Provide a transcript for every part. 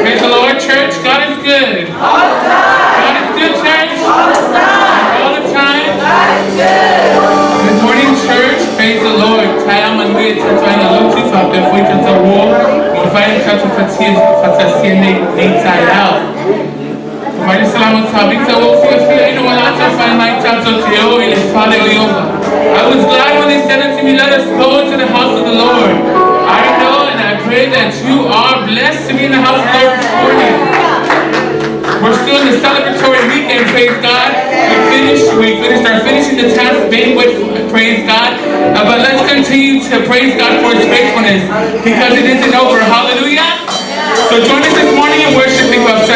Praise the Lord, church. God is good. All the time. God is good, church. All the time. All the time. God is good. Good morning, church. Praise the Lord. Taeao manuia tatou lotu faapea foi tatou uo ua mafai ona tatou faatasia nei taeao. Mai le salama Tabita ua fiafia ina ua latou fai mai tatou te o i le fale o Ieova. I was glad when they said unto me, "Let us go into the house of the Lord." I know and I pray that you are blessed to be in the house of the Lord this morning. We're still in the celebratory weekend, praise God. We finished our finishing the task banquet, praise God. But let's continue to praise God for His faithfulness because it isn't over. Hallelujah. So join us this morning in worship because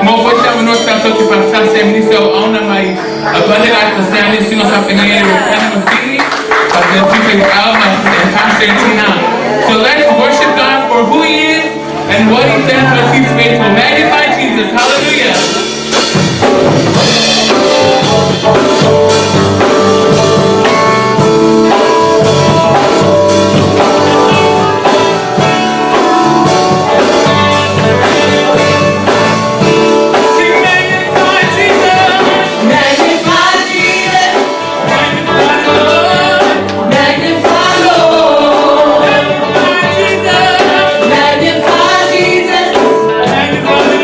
mo foi sa mo sa to te faatasi ai ma nisi o auauna mai Abundant Life Assembly, susuga faafeagaiga Ropena Mafii, and Pastor Tina. So let's worship God for who He is and what He's done because He's faithful. Magnify Jesus. Hallelujah. Sing magnify Jesus. Magnify Jesus. Magnify the Lord. Magnify Lord. Magnify Jesus. Magnify Jesus. Magnify the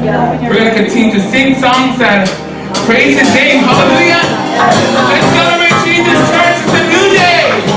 We're going to continue to sing songs that praise His name. Hallelujah. Let's celebrate Jesus, church. It's a new day.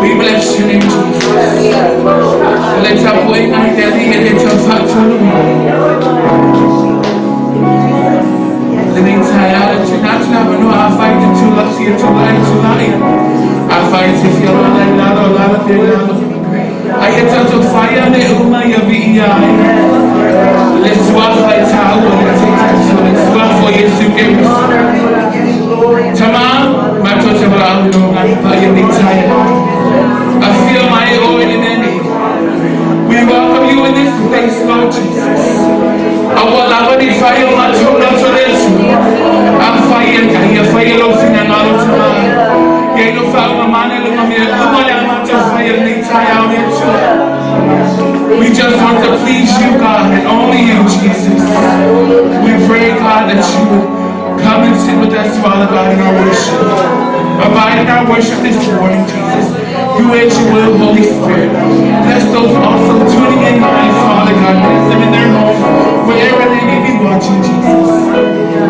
We bless your name, Jesus. A ia tatou faia mea uma ia viia ai le Suafa e taua ia te tatou, le Suafa o Iesu Keriso. Tama, matou te valaau i lou Agaga Paia i lenei taeao. Afio mai oe i le mea nei. We welcome you in this place, Lord Jesus. Aua lava ne i faia o matou loto le Atua. A faia, ia faia lou finagalo, Tama. Ia i lou faauuga mana i luga o mea uma o le a matou faia i lenei taeao le Atua. We just want to please you, God, and only you, Jesus. We pray, God, that you would come and sit with us, Father God, in our worship. Abide in our worship this morning, Jesus. Do as you will, Holy Spirit. Bless those also tuning in live, Father God. Bless them in their homes, wherever they may be watching, Jesus.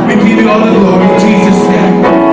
We give you all the glory in Jesus' name.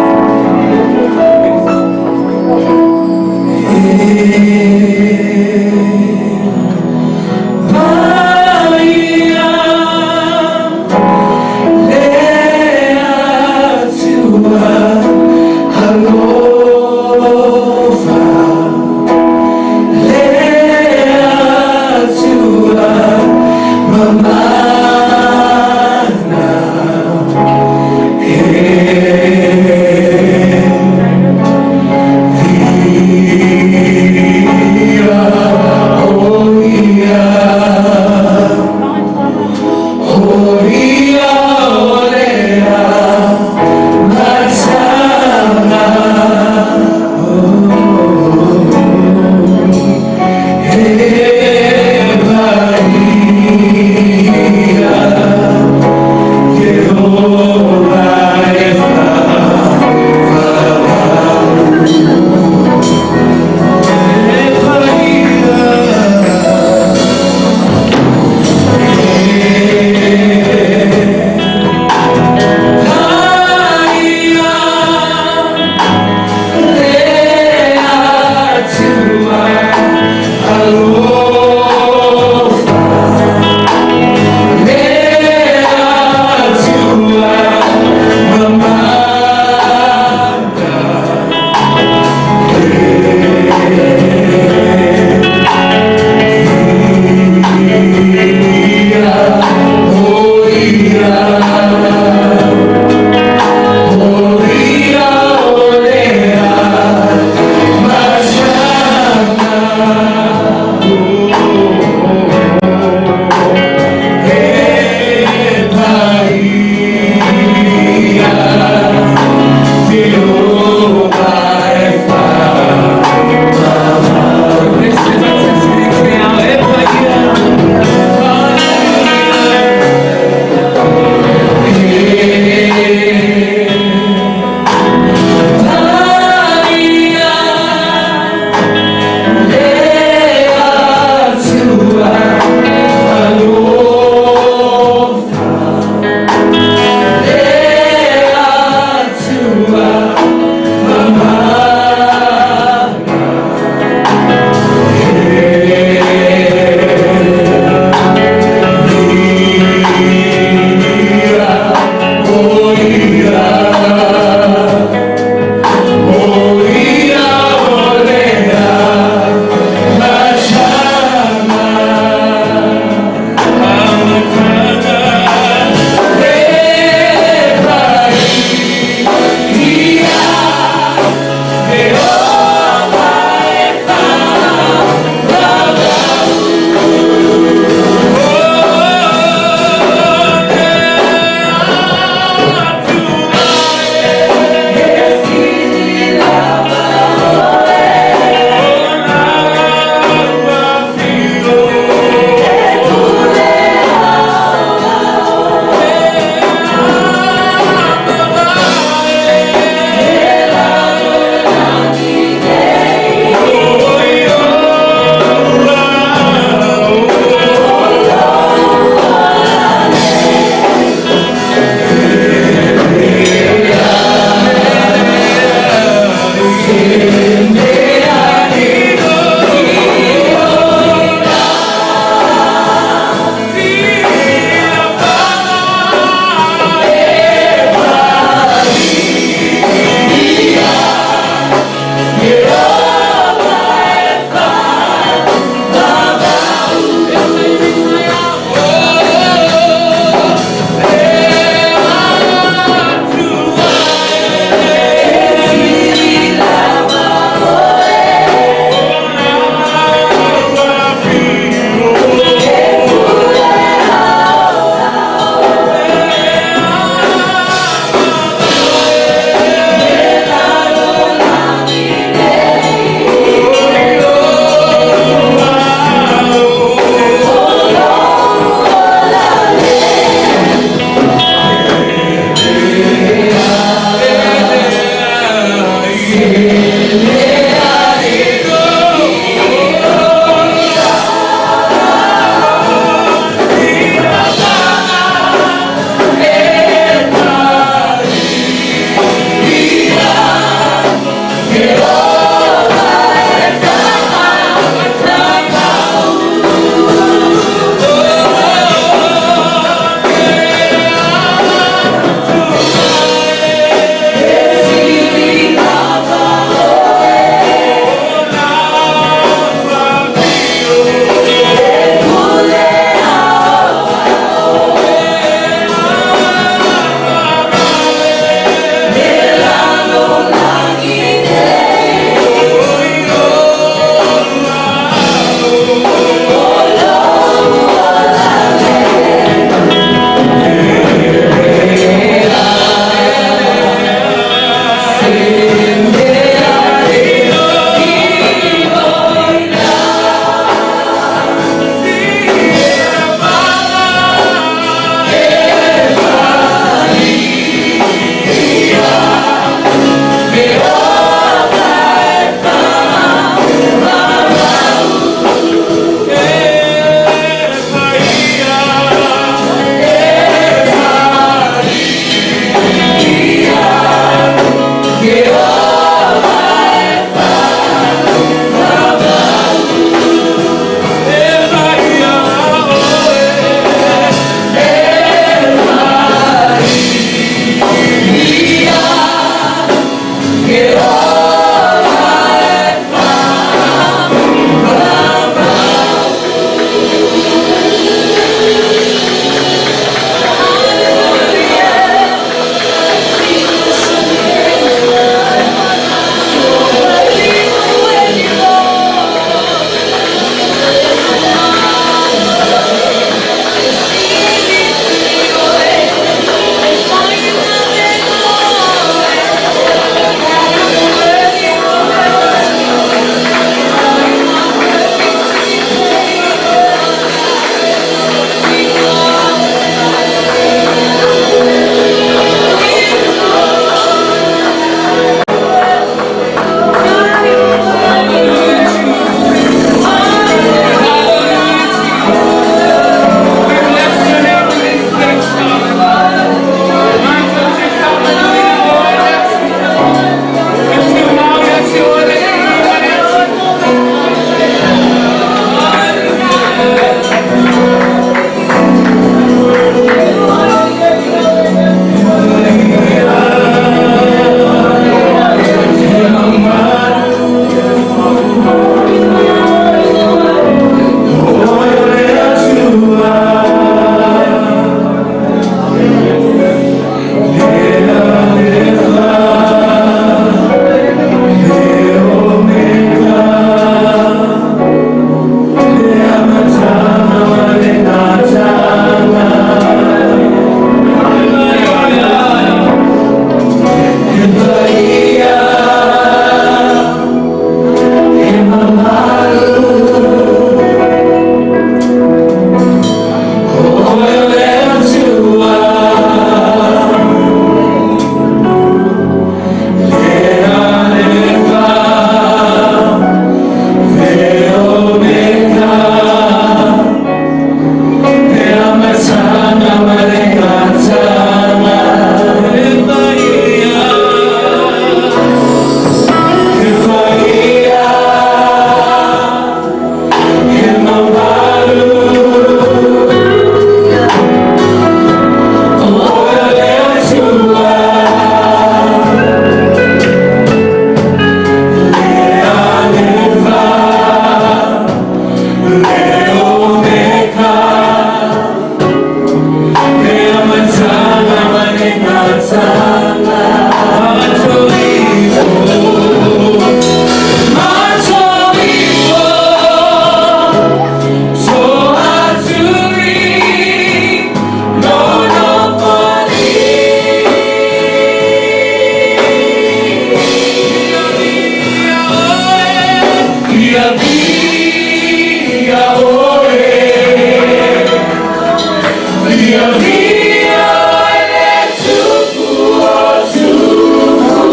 Ia via oe le tupu o tupu.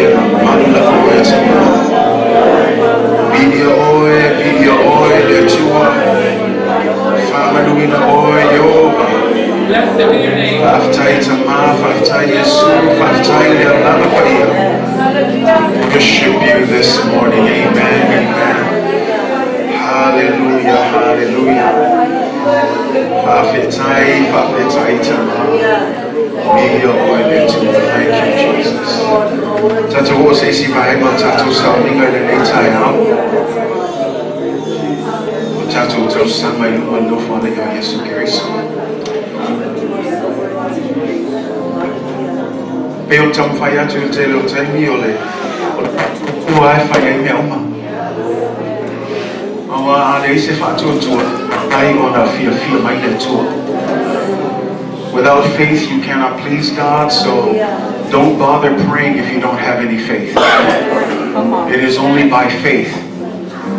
Ia malu lava oe Tama. Viia oe, viia oe le Atua. Faamanuina oe Ieova. Blessed be your name. Faafetai Tama, faafetai Iesu, faafetai le Agaga Paia. Worship you this morning. Amen. Amen. Hallelujah. Hallelujah. Faafetai, faafetai Tama. Viia oe le Atua. Thank you, Jesus. Tatou oo se isi vaega o tatou sauniga i lenei taeao. O tatou tausaga i luma nofo ana i o Iesu Keriso. Pe o taumafai atu i le tele o taimi o le faatuatua e fai ai mea uma. Aua a leai se faatuatua, ai ona fiafia mai le Atua. Without faith you cannot please God, so don't bother praying if you don't have any faith. It is only by faith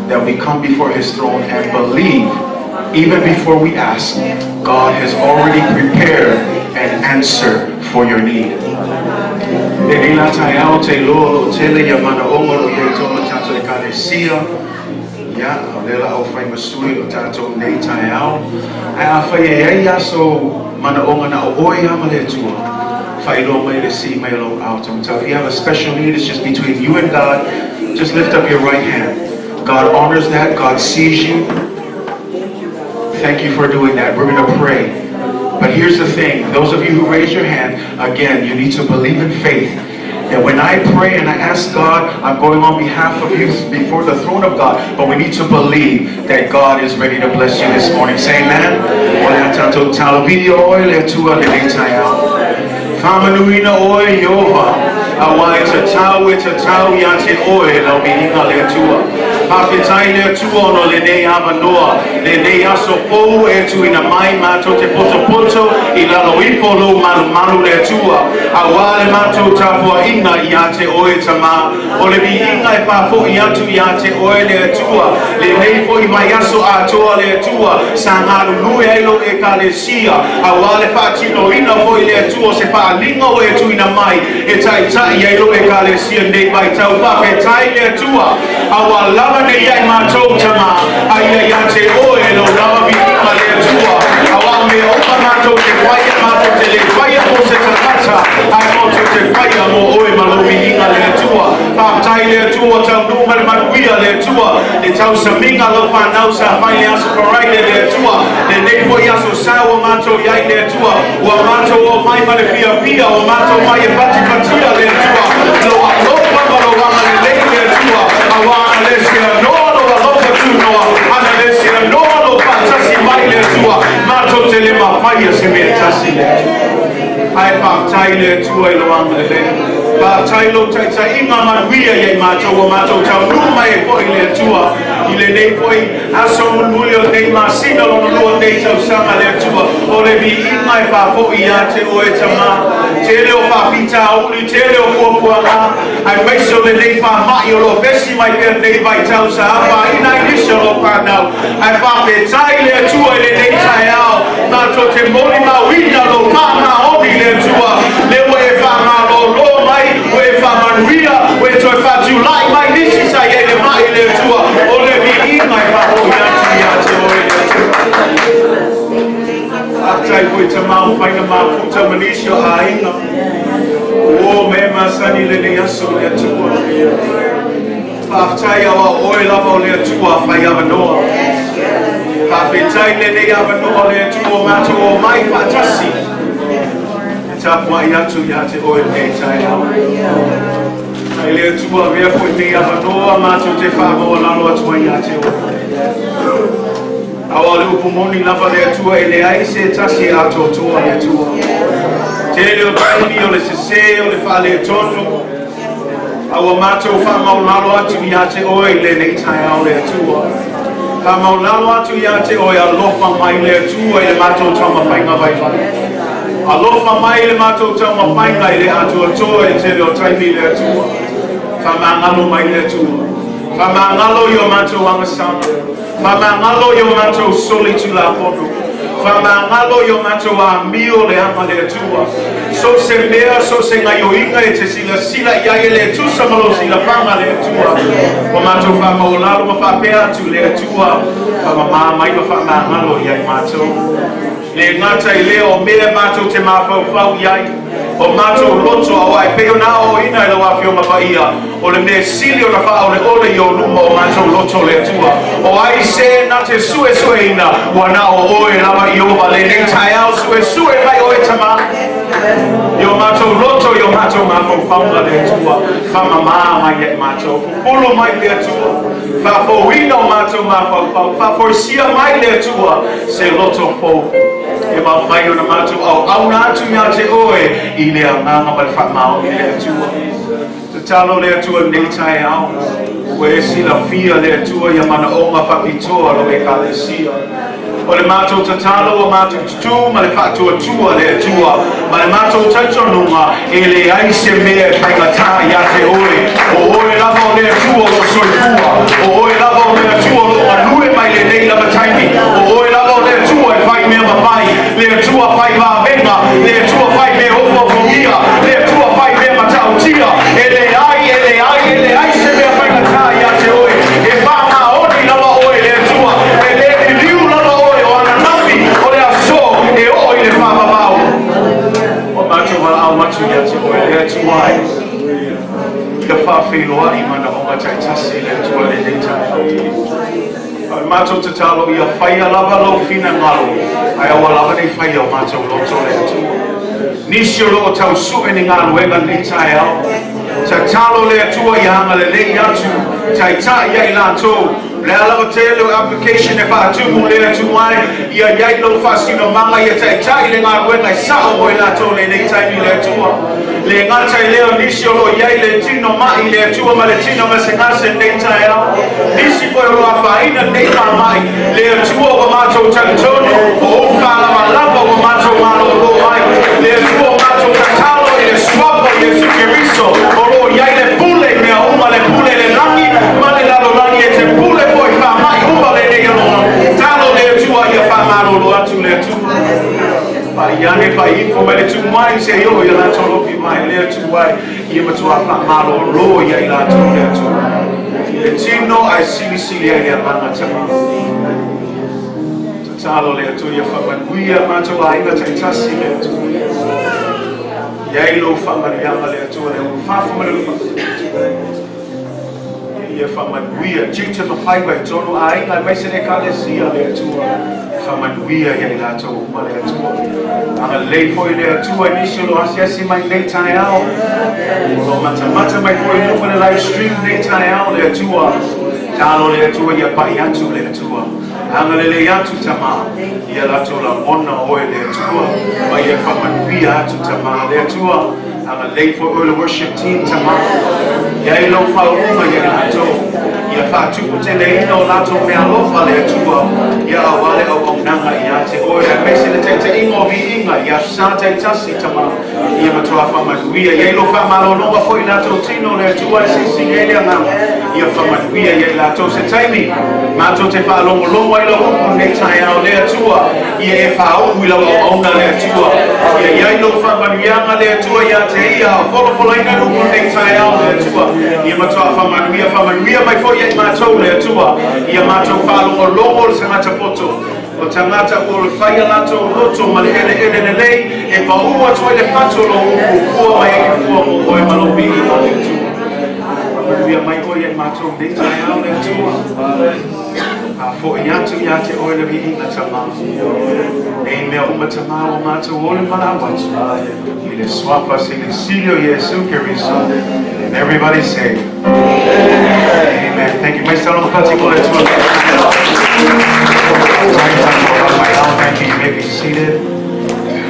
that we come before His throne and believe, even before we ask, God has already prepared an answer for your need. Lenei la taeao te iloa o lo o tele ia manaoga o lo o i ai totonu o tatou Ekalesia. Ia, o lea la au fai ma sui o tatou nei taeao. Ae afai e i ai lava sou manaoga na o oe lava ma le Atua, faailoa mai le sii mai o lou aao taumatau. If you have a special need, it's just between you and God, just lift up your right hand. God honors that. God sees you. Thank you for doing that. We're going to pray. But here's the thing. Those of you who raise your hand, again, you need to believe in faith that when I pray and I ask God, I'm going on behalf of you before the throne of God. But we need to believe that God is ready to bless you this morning. Say amen. O le a tatou tatalo. Viia oe le Atua lenei taeao. Faamanuina oe Ieova, auā e tatau e tatau ia te oe lau viiga le Atua. Faafetai le Atua ona o lenei avanoa, lenei aso fou e tuuina mai matou te potopoto i lalo ifo o lou malumalu le Atua, auā le matou tapuaiga ia te oe Tama. O le viiga e faafoi atu ia te oe le Atua, lenei foi vaiaso atoa le Atua sa galulue ai lou Ekalesia, auā le faatinoina foi le Atua o se faaaliga ua e tuuina mai e taitai ai lou Ekalesia i lenei vaitau. Faafetai le Atua, auā lava nei ia i matou Tama, a ia ia te oe lou lava viiga le Atua, auā o mea uma matou te faia, matou te le faia mo se tagata, ae matou te faia mo oe ma lou viiga le Atua. Faafetai le Atua ua taunuu ma le manuia le Atua le tausamiga a lau fanau sa fai le Aso Faraile le Atua, lenei foi aso Sa ua matou i ai le Atua, ua matou omai ma le fiafia, ua matou omai e patipatia le Atua, lou alofa ma lou agalelei le Atua, auā ana le seanoa lou alofa tunoa, ana le seanoa lou faatasi mai le Atua, matou te le mafaia se mea e tasi le Atua. Ae faafetai le Atua i lou agalelei. Faafetai lou taitaiga manuia ia i matou, ua matou taunuu mai ai foi le Atua i lenei foi Aso mulimuli o lenei masina lona lua o lenei tausaga le Atua o le viiga e faafoi ia te oe Tama. Tele o faafitauli, tele o puapuaga, aemaise o lenei faamai o lo o vesi mai pea lenei vaitau sa afaina ai nisi o lo fanau. Ae faafetai le Atua i lenei taeao, matou te molimauina lou faamaoni le Atua, lea ua e faamalolo mai, ua e faamanuia, ua e toe faatulai mai nisi sa i ai le mai le Atua, o le viiga e faafoi atu ia te oe le Atua. Faafetai foi Tama ua faina mafuta ma nisi o aiga. Ua o mea masani lenei aso le Atua. Faafetai auā o oe lava o le Atua fai avanoa. Faafetai lenei avanoa le Atua ua matou omai faatasi e tapuai atu ia te oe lenei taeao. Ai le Atua avea foi lenei avanoa matou te faamaualalo atu ai ia te oe. Auā o le upu moni lava le Atua e leai se tasi e atoatoa le Atua. Tele o taimi o le sesē o le faaletonu, A ua matou faamaulalo atu ia te oe i lenei taeao le Atua. Faamaulalo atu ia te oe, alofa mai le Atua i le matou taumafaiga vaivai. Alofa mai i le matou taumafaiga i le atoatoa i le tele o taimi le Atua. Faamagalo mai le Atua. Faamagalo i o matou agasala. Faamagalo i o matou solitulafono. Faamagalo i o matou amio le ama le Atua. So o se mea, so o se gaoioiga e te silasila i ai e le tusa ma lou silafaga le Atua. Ua matou faamaualalo ma faapea atu le Atua, faamamā mai ma faamagalo ia i matou. Le gata i lea o mea matou te mafaufau i ai, o matou loto auā e pei ona aoaoina e lau Afioga Paia, o le mea sili ona faaoleole i ou luma o matou loto le Atua. O ai se na te suesueina, ua na o oe lava Ieova lenei taeao suesue mai oe Tamā. I o matou loto i o matou mafaufauga le Atua, faamamā mai ia i matou, pupulu mai le Atua, faafouina o matou mafaufau, faafoisia mai le Atua se loto fou. E mafai ona matou auauna atu ia te oe i le agaga ma le faamaoni le Atua. Tatalo le Atua lenei taeao, ua e silafia le Atua ia manaoga faapitoa o lou Ekalesia. O le matou tatalo ua matou tutū ma le faatuatua le Atua ma le matou talitonuga e leai se mea e faigatā ia te oe. O oe lava o le Atua o lo o soifua, o oe lava o le Atua o lo o galue mai lenei lava taimi, o oe lava o le Atua e fai mea mafai, le Atua fai vavega, le Atua fai mea ofoofogia, le Atua fai mea matautia. E leai, e leai, e leai se mea faigatā ia te oe. E faamaoni lava oe le Atua, e le liliu lava oe o ananafi, o le asō e oo i le faavavau. O matou valaau atu ia te oe le Atua e, ia faafeiloai manaoga taitasi le Atua lenei taeao. O le matou tatalo ia faia lava lou finagalo, ae aua lava ne i faia o matou loto le Atua. Nisi o lo o tau sue ni galuega lenei taeao. Tatalo le Atua ia agalelei atu, taitai ia i latou. O le a lava tele o application e faatumu le Atua e, ia i ai lou faasinomaga ia taitai le galuega e sao mo i latou lenei taimi le Atua. Le gata i lea o nisi o lo o i ai le tino ma'i le Atua ma le tino gasegase lenei taeao. Nisi foi o lo o afaina lenei faamai le Atua ua matou talitonu o ou faalavalava ua matou malōlō ai le Atua o matou tatalo i le Suafa o Iesu Keriso o lo o i ai le pule i mea uma le pule i le lagi ma le lalolagi e te pule foi i faamai uma lenei aloha. Talo le Atua ia faamalōlō atu le Atua. Pai ane pai ifo mai le tumu ai seia oo i a latou lopi mai le Atua e ia matuā faamalōlō ia i latou le Atua i le tino ae silisili ai le agaga Tamā. Tatalo le Atua ia faamanuia matou aiga taitasi le Atua. I ai lou faamanuiaga le Atua le ulufafo ma le ulufafo le Atua. Ia faamanuia tiute ma faiva i totonu aiga aemaise le Ekalesia le Atua. Faamanuia ia i latou uma le Atua. Agalelei foi le Atua i nisi o lo o asiasi mai lenei taeao. O lo o matamata mai foi i luma le live stream lenei taeao le Atua. Talo le Atua ia pai atu le Atua. Agalelei atu Tamā ia latou lagona oe le Atua ma ia faamanuia atu Tamā le Atua. Agalelei foi oe le worship team Tamā. I ai lou faauuga ia i latou. Ia faatuputeleina o latou meaalofa le Atua ia auā le auaunaga ia te oe aemaise le taitaiga o viiga i aso Sa taitasi Tamā. Ia matuā faamanuia i ai lou faamalologa foi i latou tino le Atua e silisili ai le agaga. Ia faamanuia ia i latou se taimi matou te faalogologo ai lau upu lenei taeao le Atua. Ia e faauu i lau auauna le Atua. Ia i ai lou faamanuiaga le Atua ia te ia, a o folafolaina le upu lenei taeao le Atua. Ia matuā faamanuia, faamanuia mai foi ia i matou le Atua. Ia matou faalogologo le tagata poto, o tagata ua faia latou loto ma le eleele lelei e paū atu ai le fatu o lou upu, fua mai ai ni fua mo oe ma lou viiga le Atua. Faamanuia mai oe ia i matou lenei taeao le Atua. A foi atu ia te oe le viiga Tamā. Nei mea uma Tamā ua matou ole valaau atu i le Suafa Silisili o Iesu Keriso. And everybody say, Amen. Thank you. Mai salama pati ko le Atua. Thank you. You may be seated.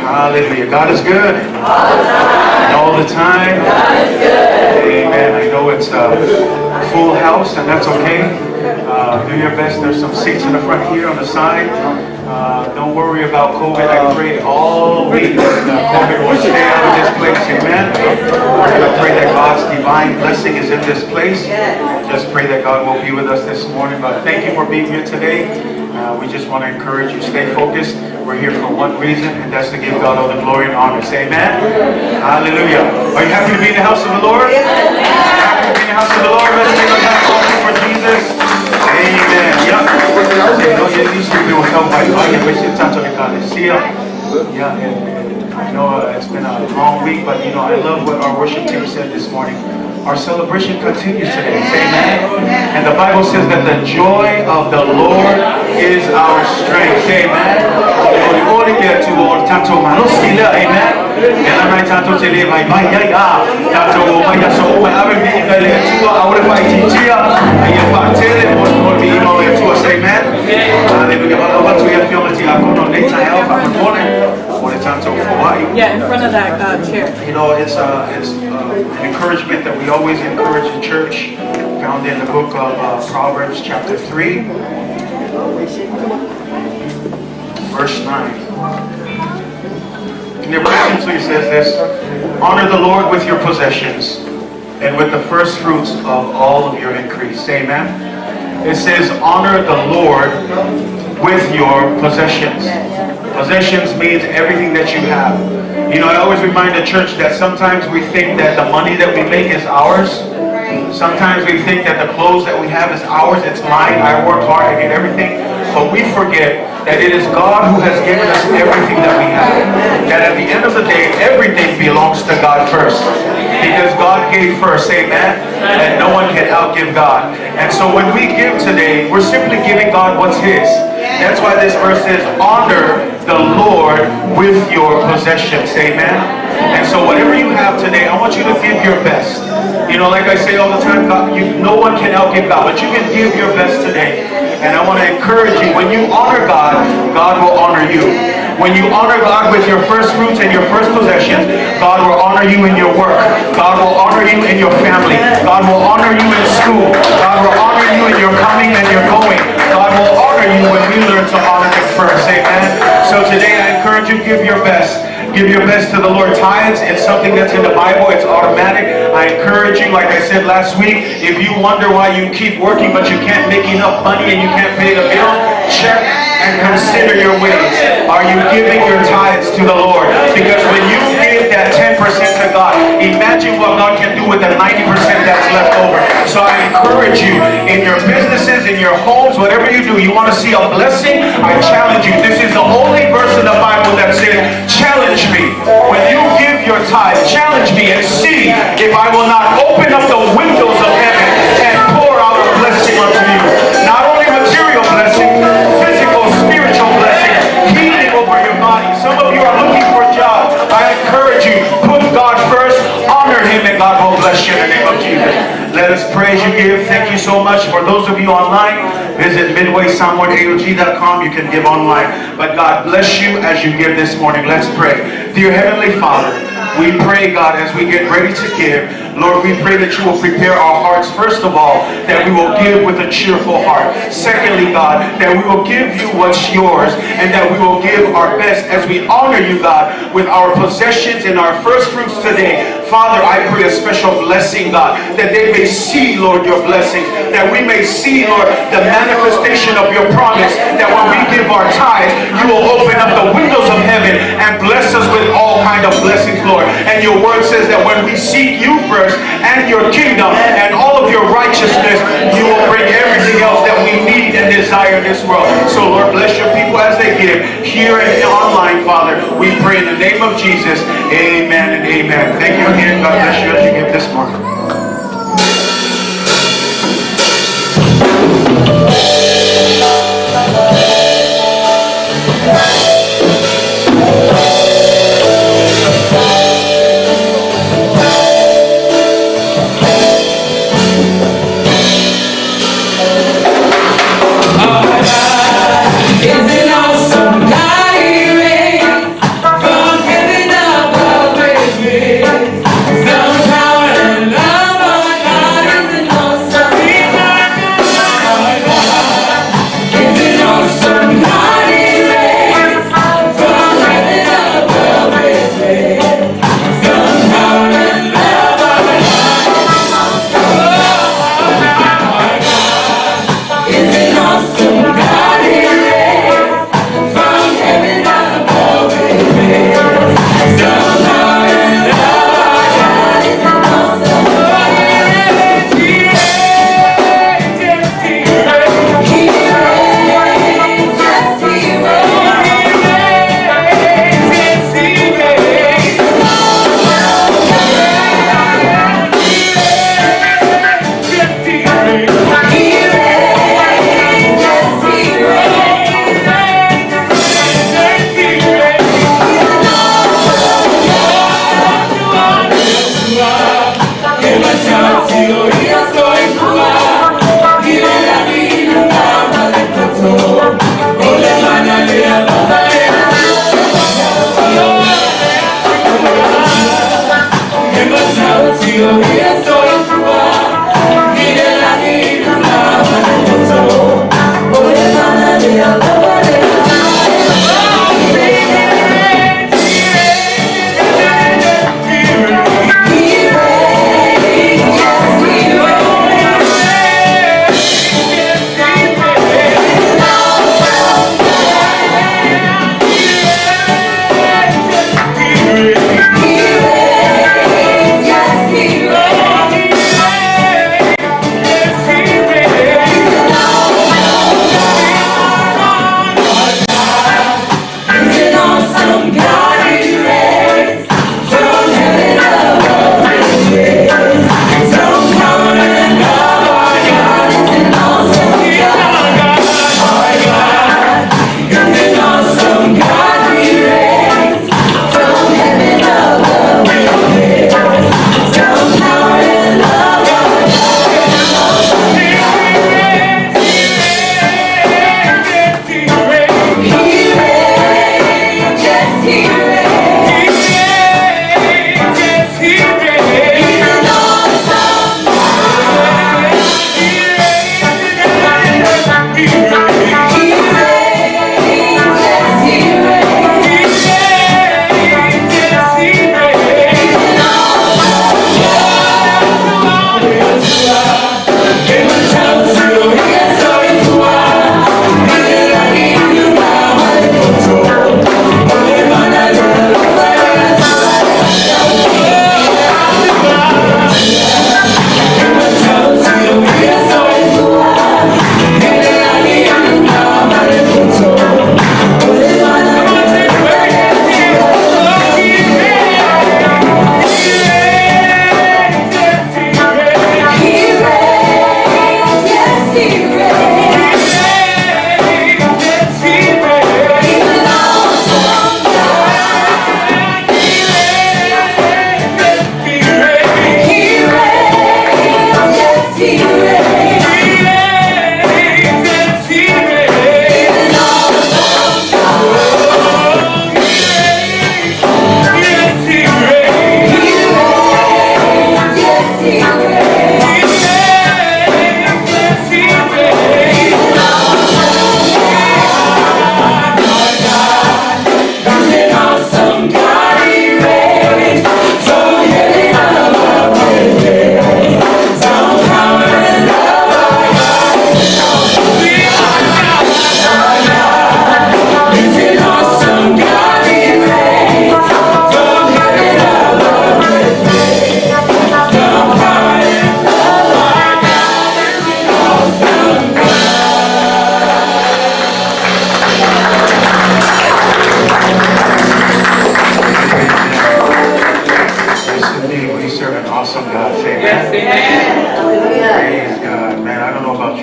Hallelujah. God is good. And all the time. God is good. Amen. I know it's a full house, and that's okay. Do your best. There's some seats in the front here on the side. Don't worry about COVID. I prayed all week that COVID will stay out of this place. Amen. I pray that God's divine blessing is in this place. Just pray that God will be with us this morning. But thank you for being here today. We just want to encourage you, stay focused. We're here for one reason, and that's to give God all the glory and honor. Say amen. Hallelujah. Are you happy to be in the house of the Lord? Happy to be in the house of the Lord? Let's give a clap offering for Jesus. Amen. Yeah. Yeah, and I know it's been a long week, but you know, I love what our worship team said this morning. Our celebration continues today. Say amen. And the Bible says that the joy of the Lord is our strength. Say amen. Amen. Say amen. Yeah, in front of that chair. You know, it's an encouragement that we always encourage in church, found in the book of Proverbs chapter 3, verse 9. And the verse simply says this: honor the Lord with your possessions and with the first fruits of all of your increase. Say amen. It says honor the Lord with your possessions. Possessions means everything that you have. You know, I always remind the church that sometimes we think that the money that we make is ours. Sometimes we think that the clothes that we have is ours. It's mine. I work hard. I get everything. But we forget that it is God who has given us everything that we have. That at the end of the day, everything belongs to God first. Because God gave first, amen? And no one can outgive God. And so when we give today, we're simply giving God what's His. That's why this verse says, honor the Lord with your possessions, amen? And so whatever you have today, I want you to give your best. You know, like I say all the time, God, no one can outgive God, but you can give your best today. And I want to encourage you, when you honor God, God will honor you. When you honor God with your first fruits and your first possessions, God will honor you in your work. God will honor you in your family. God will honor you in school. God will honor you in your coming and your going. God will honor you when we learn to honor Him first. Amen. So today I encourage you, give your best. Give your best to the Lord. Tithes, it's something that's in the Bible. It's automatic. I encourage you, like I said last week, if you wonder why you keep working but you can't make enough money and you can't pay the bill, check and consider your ways. Are you giving your tithes to the Lord? Because when you give that 10% to God, imagine what God can do with the 90% that's left over. So I encourage you, in your businesses, in your homes, whatever you do, you want to see a blessing, I challenge you. This is the only verse in the Bible that says, challenge me. When you give your tithe, challenge me and see if I will not open up the windows of heaven and pour out a blessing unto you. Not only material blessing, physical, spiritual blessing, healing over your body. Some of you are looking for a job. I encourage you, put God first, honor Him, and God will bless you in the name of Jesus. Let us pray as you give. Thank you so much. For those of you online, visit midwaysamoanaog.com. You can give online. But God bless you as you give this morning. Let's pray. Dear Heavenly Father, we pray, God, as we get ready to give, Lord, we pray that you will prepare our hearts, first of all, that we will give with a cheerful heart. Secondly, God, that we will give you what's yours, and that we will give our best as we honor you, God, with our possessions and our first fruits today. Father, I pray a special blessing, God, that they may see, Lord, your blessing, that we may see, Lord, the manifestation of your promise, that when we give our tithes, you will open up the windows of heaven and bless us with all kind of blessings, Lord. And your word says that when we seek you first and your kingdom and all of your righteousness, you will bring everything else that we need and desire in this world. So, Lord, bless your people as they give here and online, Father. We pray in the name of Jesus. Amen and amen. Thank you again. God bless you as you give this morning. Is an awesome God He reigns from heaven above with wisdom, power, and love.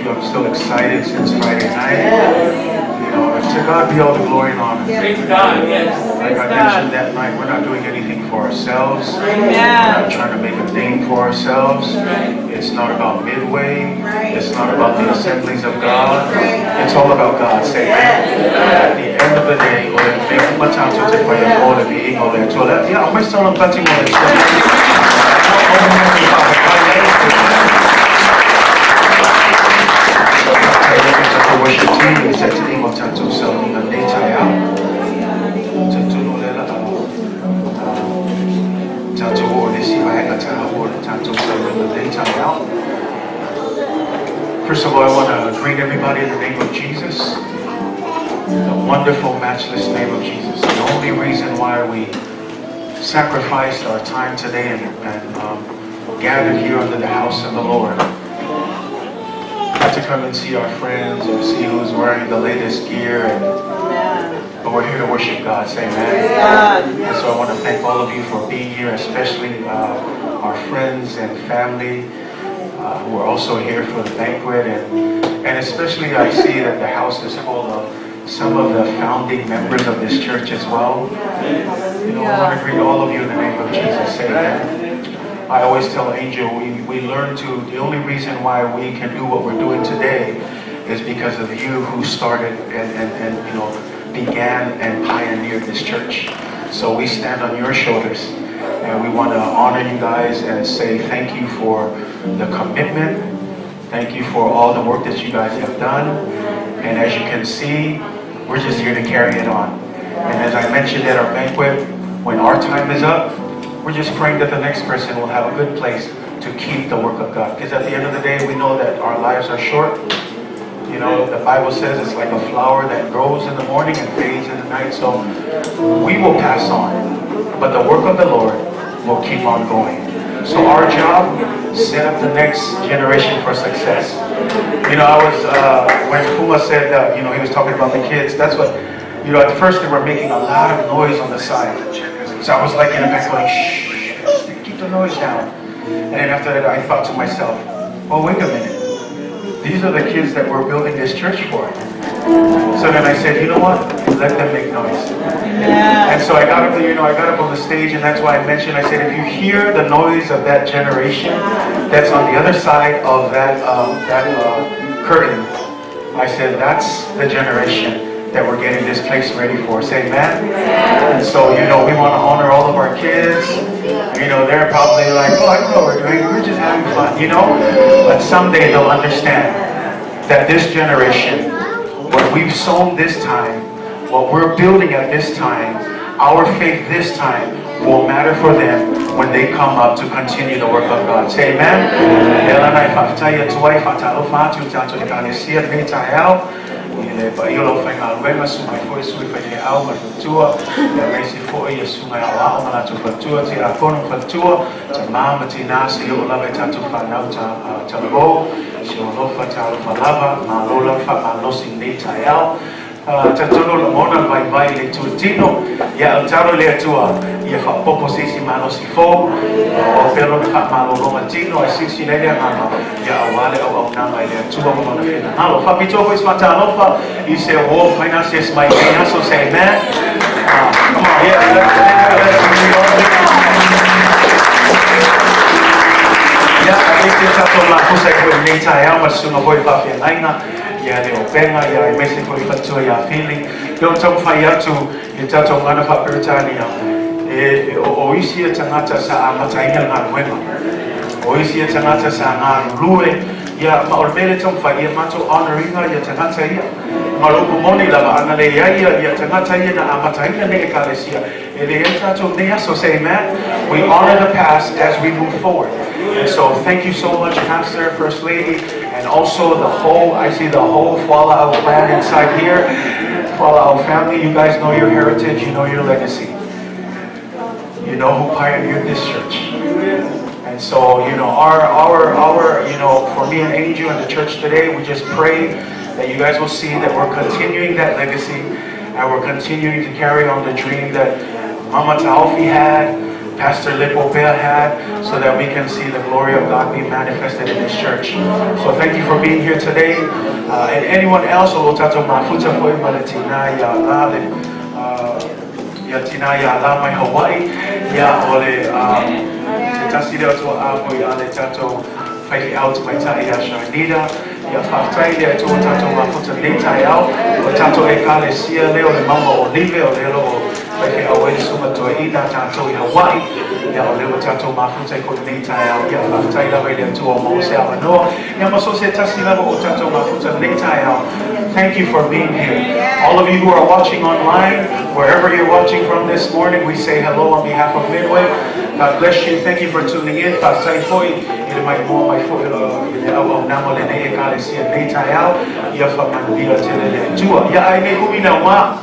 you, I'm still excited since Friday night. You know, and to God be all the glory and honor. Praise God, yes. Like I mentioned that night, we're not doing anything for ourselves. Amen. We're not trying to make a name for ourselves. It's not about Midway. It's not about the assemblies of God. It's all about God. Say amen. At the end of the day, o le mea uma tātou te whai o le viiga o le Atua. Ia, aumai se taula matati mo le Atua. Worship team i se te ingo tātou sauniga nei taeao. Talitonu o lea la tātou o le isi vaega taua o le tātou sauniga nei taeao. First of all, I want to greet everybody in the name of Jesus. The wonderful, matchless name of Jesus. The only reason why we sacrificed our time today and gathered here under the house of the Lord. Not to come and see our friends or see who's wearing the latest gear, but we're here to worship God. Say amen. God. And so I want to thank all of you for being here, especially our friends and family who are also here for the banquet. And especially I see that the house is full of some of the founding members of this church as well. I want to greet all of you in the name of Jesus. Say amen. I always tell Angel, we learn to, the only reason why we can do what we're doing today is because of you who started and began and pioneered this church. So we stand on your shoulders, and we want to honor you guys and say thank you for the commitment. Thank you for all the work that you guys have done. And as you can see, we're just here to carry it on. And as I mentioned at our banquet, when our time is up, we're just praying that the next person will have a good place to keep the work of God. Because at the end of the day, we know that our lives are short. The Bible says it's like a flower that grows in the morning and fades in the night. So we will pass on, but the work of the Lord will keep on going. So our job, set up the next generation for success. When Puma said that, he was talking about the kids, that's what, at first they were making a lot of noise on the side. So I was like in the back going, shh, keep the noise down. And then after that, I thought to myself, well, wait a minute. These are the kids that we're building this church for. So then I said, you know what? Let them make noise. And so I got up there, I got up on the stage, and that's why I mentioned, I said, if you hear the noise of that generation that's on the other side of that curtain, I said, that's the generation that we're getting this place ready for. Say amen. And so, we want to honor all of our kids. They're probably like, oh, I don't know what we're doing. We're just having fun, you know? But someday they'll understand that this generation, what we've sown this time, what we're building at this time, our faith this time will matter for them when they come up to continue the work of God. Say amen. I le paia o le aufaigaluega, susuga ai foi sui faifeau ma le faletua, aemaise foi ia susuga aoao ma latou faletua, tiakono ma faletua, tamā ma tinā, seia oo lava i tatou fanau talavou, si ou alofa talofa lava, malo lava faamalosi i lenei taeao. Talitonu o lagona le vaivai i le itu tino, ia o tatalo i le Atua ia faaopoopo se isi malosi fou, maua pea lona faamalologa tino ae silasila ai le Agaga ia auā le auaunaga i le Atua ma lona finagalo. Faapitoa foi se faatalofa i se uo finances mai lenei aso, say amen. Come on, yeah, let's, ia, aemaise tatou mafusa ai foi i lenei taeao ma le susuga foi i faafeagaiga ia le Opega, ia aemaise foi faletua ia Fili. Pe o taumafai atu i le tatou gagana faa-Peretania, e o isi ia tagata sa amataina le galuega. O isi ia tagata sa galulue, ia ma o le mea lea e taumafai, ia matou honour ina ia tagata ia. Ma o le upu moni lava, ana leai ia tagata ia na amataina nei Ekalesia, e leai tatou nei aso. Say amen. We honor the past as we move forward. And so thank you so much, Pastor, First Lady, and also the whole, I see the whole Fualaau clan inside here. Fualaau family, you guys know your heritage, you know your legacy. You know who pioneered this church. And so, our, for me and Angel and the church today, we just pray that you guys will see that we're continuing that legacy and we're continuing to carry on the dream that Mama Taofi had, Pastor Lepopea had, so that we can see the glory of God be manifested in this church. So thank you for being here today. And anyone else, o tatou mafuta foi ma le tina ia la le ia tina ia la mai Hawaii, ia o le te tasi lea o tua'a foi a le tatou faifeau tamaitai ia Sharnita. Ia faafetai le Atua ua tatou mafuta i lenei taeao. O le tatou Ekalesia lea o le Mauga o Olive, o lea o lo o faifeau ai le Susuga Toeaina a tatou i Hawaii. Ia o lea ua tatou mafuta ai foi i lenei taeao. Ia faafetai lava i le Atua ua maua se avanoa. Ia ma so o se tasi lava o tatou mafuta i lenei taeao. Thank you for being here. All of you who are watching online, wherever you're watching from this morning, we say hello on behalf of Midway. God bless you. Thank you for tuning in. Faafetai foi i le maimoa mai foi i le auaunaga o lenei Ekalesia i lenei taeao. Ia faamanuia tele le Atua. Ia ae nei umi naumā,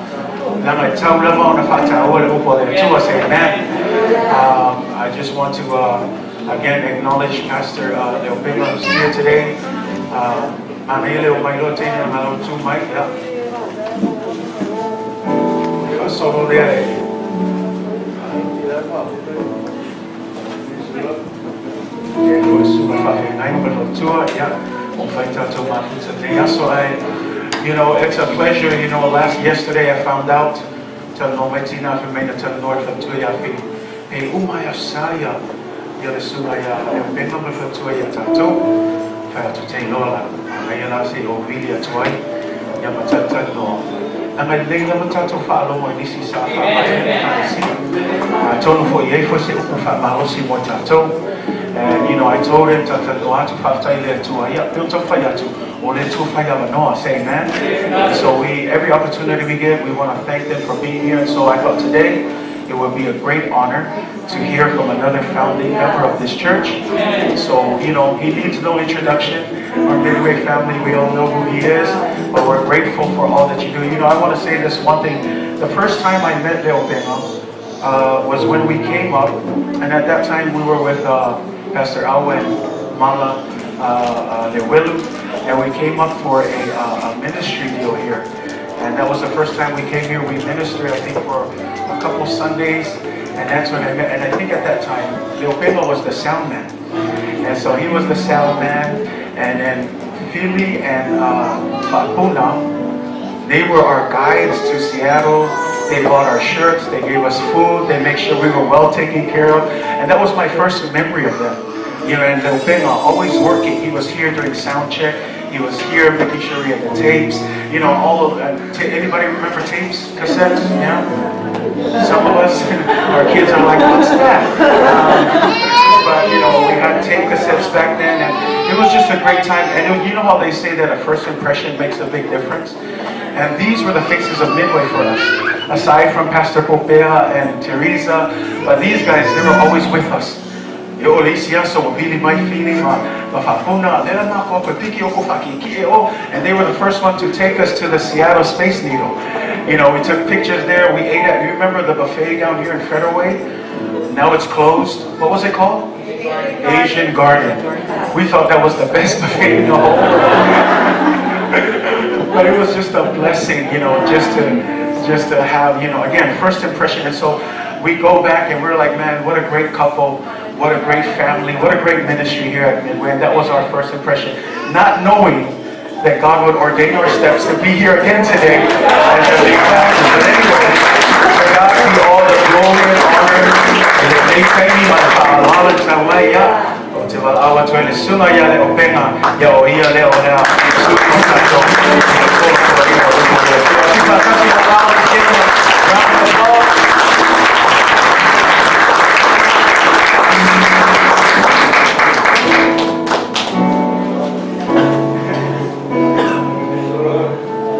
leaga e tau lava ona faataua le upu a le Atua. Say amen. I just want to again acknowledge Pastor Leopega who's here today. Manaia le omai loa teine o ngā tu mai. Ia. Faasolo lea e. E lua suka faafeagai ma le tua, ia, o fai tatou mafuta nei aso ae, it's a pleasure, last, yesterday I found out, talanoa mai tina fai mai na talanoa le faletua ia Fili, pe uma ia sa ia, ia le suka ia Leopega ma le faletua ia tatou, fai atu te iloa la, manaia la se i ou vili atu ai, ia ma talatalanoa. Leaga e lelei lava tatou faalogo i nisi sa faavae ai le Ekalesia. Atonu foi e i ai foi se upu faamalosi mo tatou. And I told him, talatalanoa atu, faafetai i le Atua, ia, pei ona taumafai atu, o le Atua fai avanoa, say amen. And so we, every opportunity we get, we want to thank them for being here. And so I thought today, it would be a great honor to hear from another founding member of this church. So, he needs no introduction. Our Midway family, we all know who he is, but we're grateful for all that you do. I want to say this one thing. The first time I met Leopega was when we came up, and at that time we were with Pastor Awa and Mala Lewelu, and we came up for a ministry deal here. And that was the first time we came here. We ministered, I think, for a couple Sundays, and that's when I met. And I think at that time, Leopega was the sound man. And so he was the sound man, and then Philly and Fapuna, they were our guides to Seattle. They bought our shirts, they gave us food, they made sure we were well taken care of. And that was my first memory of them. And Leopega, always working. He was here during sound check. He was here making sure we had the tapes. All of anybody remember tapes, cassettes? Yeah? Some of us, our kids are like, what's that? But we had tape cassettes back then, and it was just a great time. And you know how they say that a first impression makes a big difference? And these were the faces of Midway for us. Aside from Pastor Popea and Teresa, but these guys, they were always with us. E o le isi aso ua vili mai Fili ma Fapuna, lea ma ko piki o ko whakiki'e o, and they were the first one to take us to the Seattle Space Needle. We took pictures there. We ate at, you remember the buffet down here in Federal Way? Now it's closed. What was it called? Asian Garden. We thought that was the best buffet in the whole world. But it was just a blessing, just to have, again, first impression. And so we go back and we're like, man, what a great couple, what a great family, what a great ministry here at Midway. And that was our first impression. Not knowing that God would ordain our steps to be here again today as a big family. But anyway, to God be all the glory and honor. I lenei taimi ma le faaaloalo tau ai ia. O te valaau atu ai le susuga ia Leopega ia o ia lea o lea sui o tatou i le tolotoaina o upu o le Atua. Tuufaatasi la lao. Let's give him a round of applause.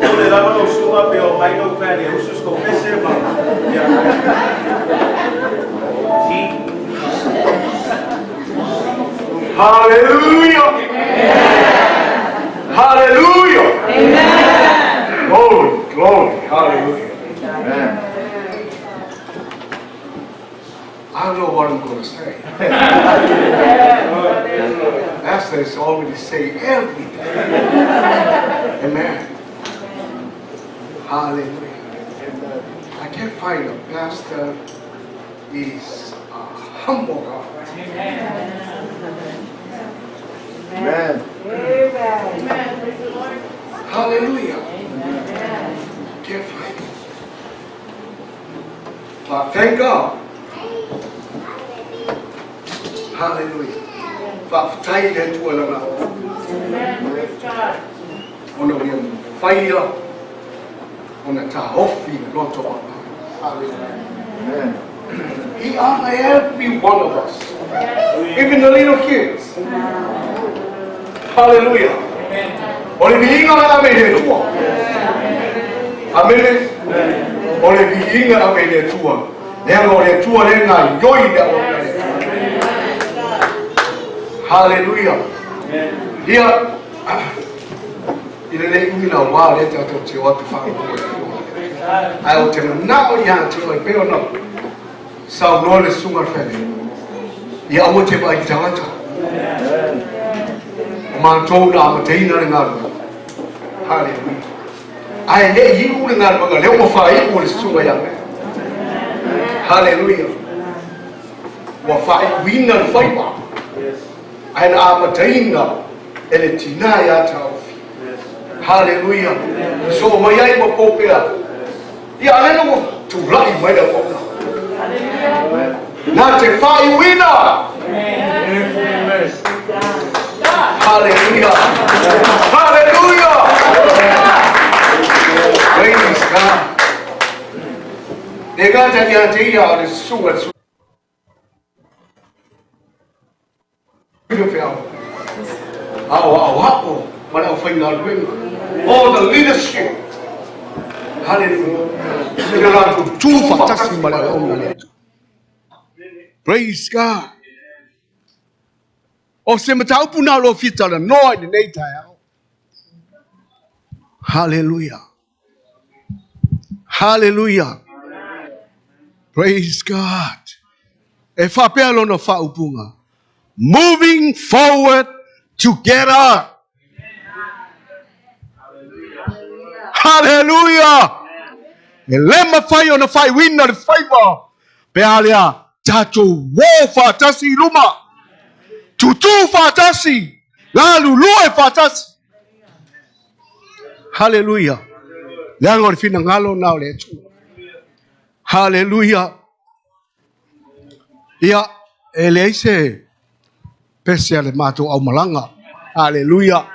O le lava lau susuga pe o mai lau fan e usu sko pese ma ia. Si. Hallelujah. Hallelujah. Amen. Glory, glory, hallelujah. Amen. I don't know what I'm going to say. Pastor has already said everything. Amen. Hallelujah. I can't find a pastor is Humble heart. Amen. Hallelujah. Can't find it. But thank God. Hallelujah. Faafetai i le Atua lana ona ua mafai ona taofi le loto mama. Hallelujah. Amen. He honor every one of us, even the little kids. Hallelujah. O le viiga na ave i le Atua. Amene. O le viiga na ave i le Atua. Leaga o le Atua le gaoioi le auauna a le Atua. Hallelujah. Ia, i le lei umi na wā le tātou te o atu whaangoa i le whionga. Ae ou te manao ia te oe pei ona saunoa le susuga le fele. Ia aua te vaai i tagata. O matou na amataina le galuega. Hallelujah. Ae le i iu le galuega, lea ua faaiu le susuga ia mea. Hallelujah. Ua faaiuina le faiva. Ae na amataina e le tinā ia Taofi. Hallelujah. So mai ai ma popea. Ia alena ua tulai mai le auauna. Na te faaiuina. Hallelujah. Hallelujah. Praise God. Le gata ia te ia o le susuga le susuga feau. Ao ao ao ma le aufaigaluega. All the leadership. Hallelujah. Ina latou tu faatasi ma le auauna le Atua. Praise God. O se mataupu na o lo o fia talanoa i lenei taeao. Hallelujah. Hallelujah. Praise God. E faapea lona faaupuga. Moving forward together. Hallelujah. E le mafai ona faaiuina le faiva pe a lea tatou o faatasi i luma. Tutū faatasi, galulue faatasi. Hallelujah. Leaga o le finagalo na o le Atua. Hallelujah. Ia, e leai se pese a le matou aumalaga. Hallelujah.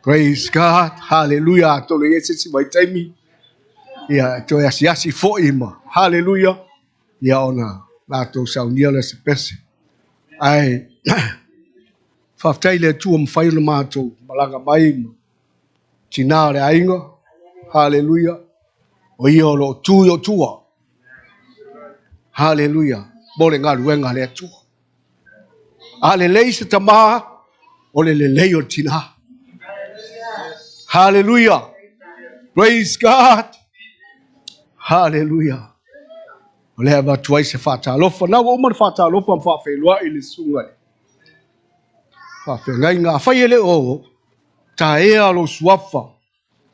Praise God. Hallelujah. Atonu i ai se isi vaitaimi. Ia, toe asiasi foi ma. Hallelujah. Ia ona latou saunia lea se pese. Ae, faafetai i le Atua mafai ona matou malaga mai ma tinā o le aiga. Hallelujah. O ia o lo o tu i o tua. Hallelujah. Mo le galuega a le Atua. A lelei se tamā, o le lelei o le tinā. Hallelujah. Praise God. Hallelujah. O lea avatu ai se faatalofa. Na ua uma le faatalofa ma faafeiloai le susuga i faafeagaiga. Afai e le o taea lou suafa,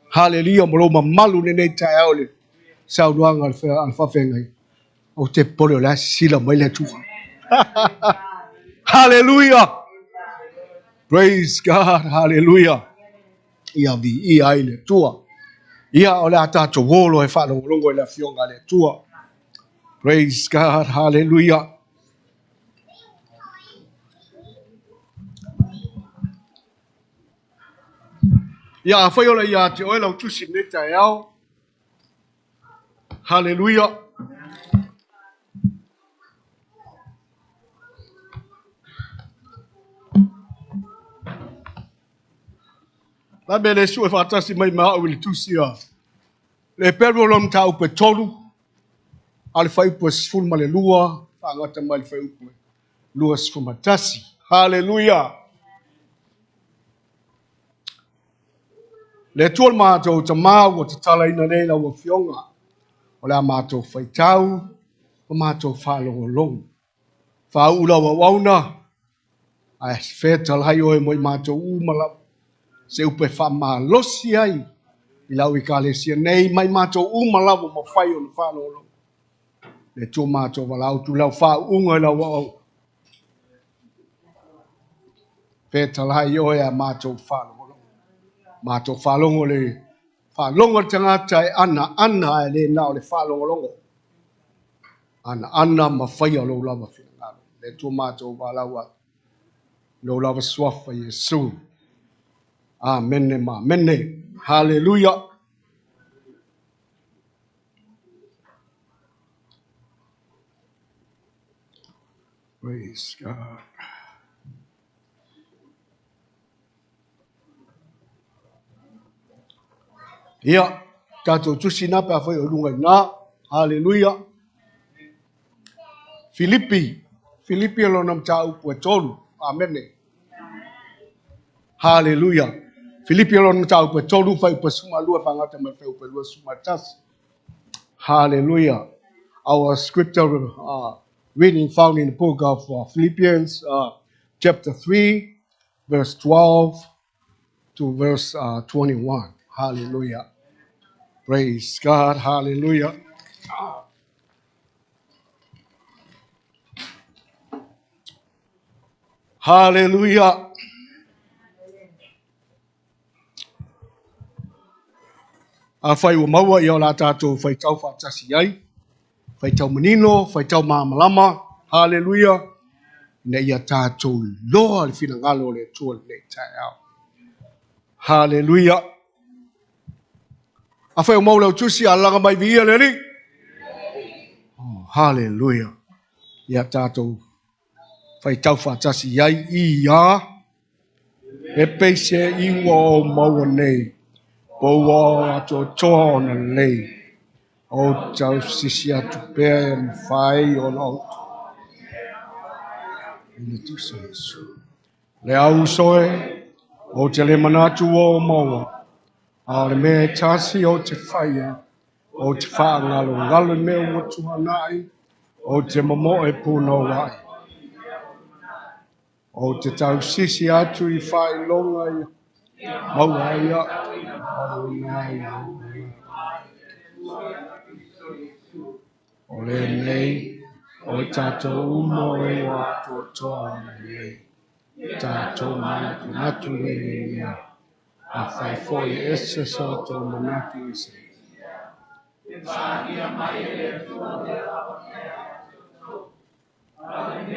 haleluia, ma lou mamalu lenei taeao i le saunoaga a le faafeagai, ou te popole o le a sisila mai le Atua. Haleluia! Praise God, haleluia. Ia viia ai le Atua. Ia, o le a tatou o loa e faalogologo i le Afioga a le Atua. Praise God, haleluia. Ia, afai o le ia te oe lau tusi i lenei taeao. Haleluia. La mea le sue faatasi mai ma au i le tusi a le Eperu o lona mataupu e 3, a le fuaiupu e 12, faagata mai le fuaiupu e 21. Haleluia! Le Atua le matou Tamā ua tatalaina nei lau Afioga, o le a matou faitau ma matou faalogologo. Faauu lau auauna, ae fetalai oe mo i matou uma lava, se upu e faamalosi ai i lau Ekalesia nei ma i matou uma lava ua mafai ona faalogologo. Le Atua matou valaau tu lau faauuga i lau auauna. Fetalai oe a matou faalogologo. Matou faalogo le faalogo le tagata e ana ana ae le na o le faalogologo. Ana ana ma faia lou lava finagalo. Le Atua matou valaau atu. Lou lava suafa Iesu. Amene ma amene. Hallelujah. Praise God. Ia, tatou tusi na pe afai o luga i ina. Haleluia. Filipi, Filipi o lona mataupu e 3. Amene. Haleluia. Filipi o lona mataupu e 3, fuaiupu 12, faagata mai fuaiupu 21. Hallelujah. Our scripture reading found in the book of Philippians, chapter 3, verse 12 to verse 21. Hallelujah. Praise God. Hallelujah. Hallelujah. Afai ua maua ia o la tatou faitau faatasi ai, faitau manino, faitau malamalama, haleluia, ina ia tatou iloa le finagalo o le Atua i lenei taeao. Haleluia. Afai ua maua lau tusi, alaga mai viia le Alii. Oh, haleluia. Ia tatou faitau faatasi ai ia e peise i ua ou maua nei, po ua atoatoa ona lelei, ou tausisi atu pea e mafai ona ou i le tusa Iesu. Le au uso e, ou te le manatu ua ou maua, a o le mea e tasi ou te faia, ou te faagalogalo i mea ua tuanai, ou te momoe punouai. Ou te tausisi atu i faailoga ia maua ai au ai O lenei, o tatou uma o e ua atoatoa ona lelei. Tatou manatunatu i mea. Afai foi e ese so outou manatu i se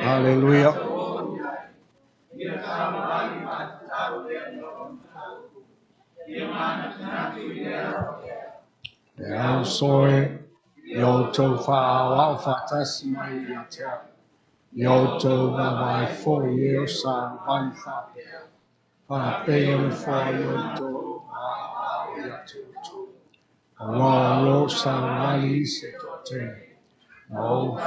Haleluia. Le au soe, i outou faaoao faatasi mai ia te au. I outou vaavaai foi e o sa vai faapea. Faapea o le foa i outou faaoao ia te outou. Aua o lo o savali i se toatele, ma ou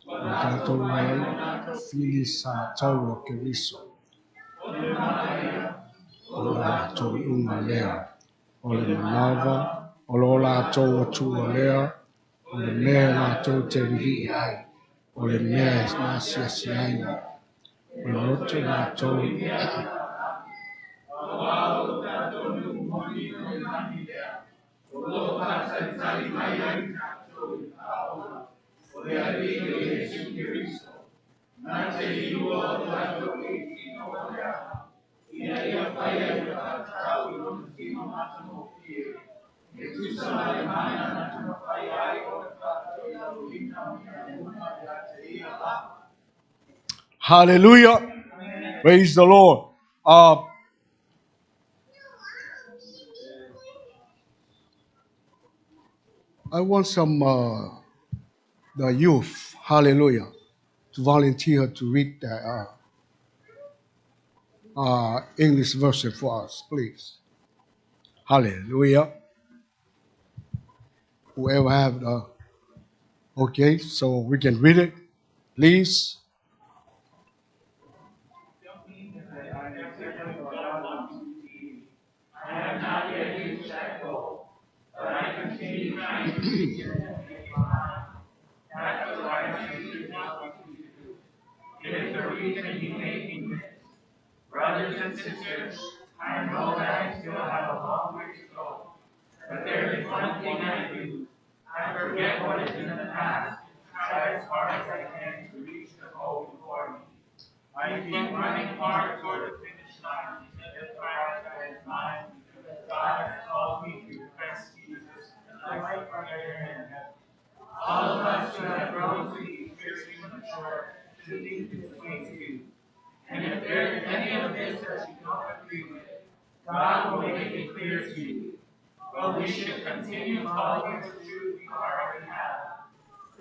O tatou ai fili sa tau o Keriso. O le latou iuga lea, o le manava o lo latou Atua lea, o le mea latou te vivii ai, o le mea e maasiasi ai o le loto latou. Hallelujah. Praise the Lord. I want some, the youth, hallelujah, to volunteer to read the English version for us, please. Hallelujah. Whoever have the, okay, so we can read it, please. I have not yet reached that goal, but I continue trying to reach it and make mine. Not though I understood not what to do. It is the reason you may be this. Brothers and sisters, I know that I still have a long way to go, but there is one thing I do. I forget what is in the past and try as hard as I can to reach the goal before me. I keep running hard toward the finish line to get the prize that is mine because God has called me through Christ Jesus to life on in heaven. All of us who have grown to be spiritually mature should think this way too. And if there is any of this that you don't agree with, God will make it clear to you. But we should continue following the truth we already have.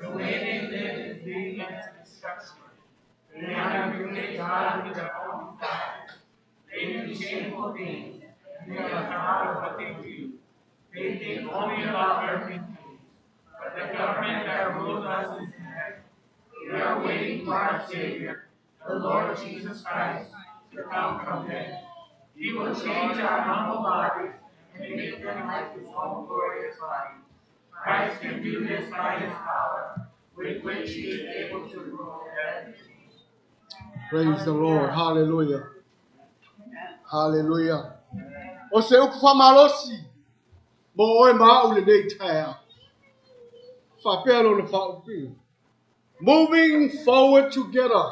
The way they live is leading them to destruction. They have replaced God with their own desires. They do shameful things, and they are proud of what they do. They think only about earthly things. But the government that rules us is in heaven. We are waiting for our Savior, the Lord Jesus Christ, to come from heaven. He will change our humble bodies and make them like his own glorious body. Christ can do this by his power, with which he is able to rule everything. Praise the Lord. Hallelujah. Hallelujah. O se upu whamalosi, mo oe maa ule nei taia. Whapea lo le whaupinga. Moving forward together.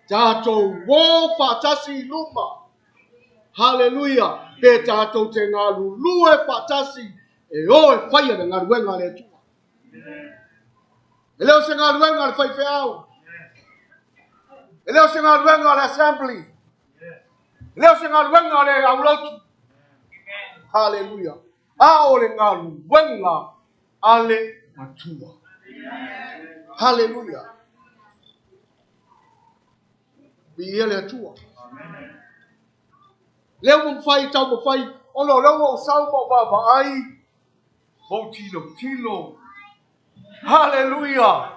Tātou wō whātasi i luma. Hallelujah. Pe tātou te ngā lulue whātasi e o e whaia le ngaruenga le Atua. E leo se ngaruenga le whaiwheau. E leo se ngaruenga le assembly. E leo se ngaruenga le aulotu. Hallelujah. A o le ngaruenga ale matua. Hallelujah. Viia le Atua. Leo mo mwhai tau mo whai, ono leo mo sau mo vava ai, mo tilo tilo. Hallelujah.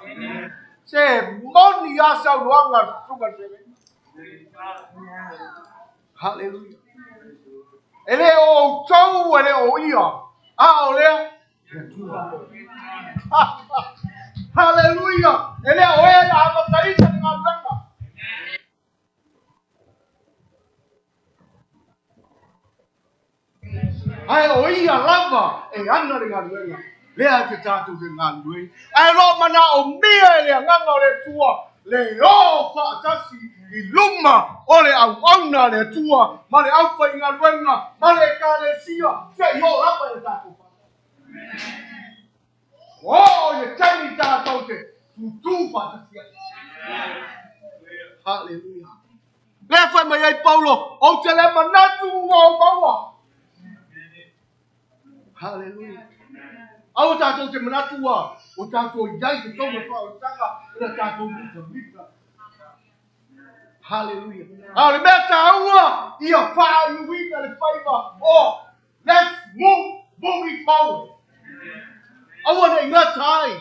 Se moni a sau luanga tunga se. Hallelujah. E le o tau e le o ia. A o lea. Hallelujah. E le o e la mataita ni ngā luanga. Ai o ia lava e ana le ngā luenga. Lea te tātou te ngā luenga. Ai ro mana o mia e le anganga o le tua. Le o whaatasi i luma o le au auna le tua. Ma le aupa i ngā luenga. Ma le kalesia. Se i o lava e tātou whaatasi. O le taimi tātou te tutu whaatasi ai. Hallelujah. Lea whai mai ai Paulo, o te le manatu ua o maua. Hallelujah. Au tātou te manatu ua, o tātou iai te tonga whaotanga, e la tātou mita mita. Hallelujah. Au le mea tāua, ia wha i uina le whaiva, o, let's move, moving forward. Aua nei ngā tai.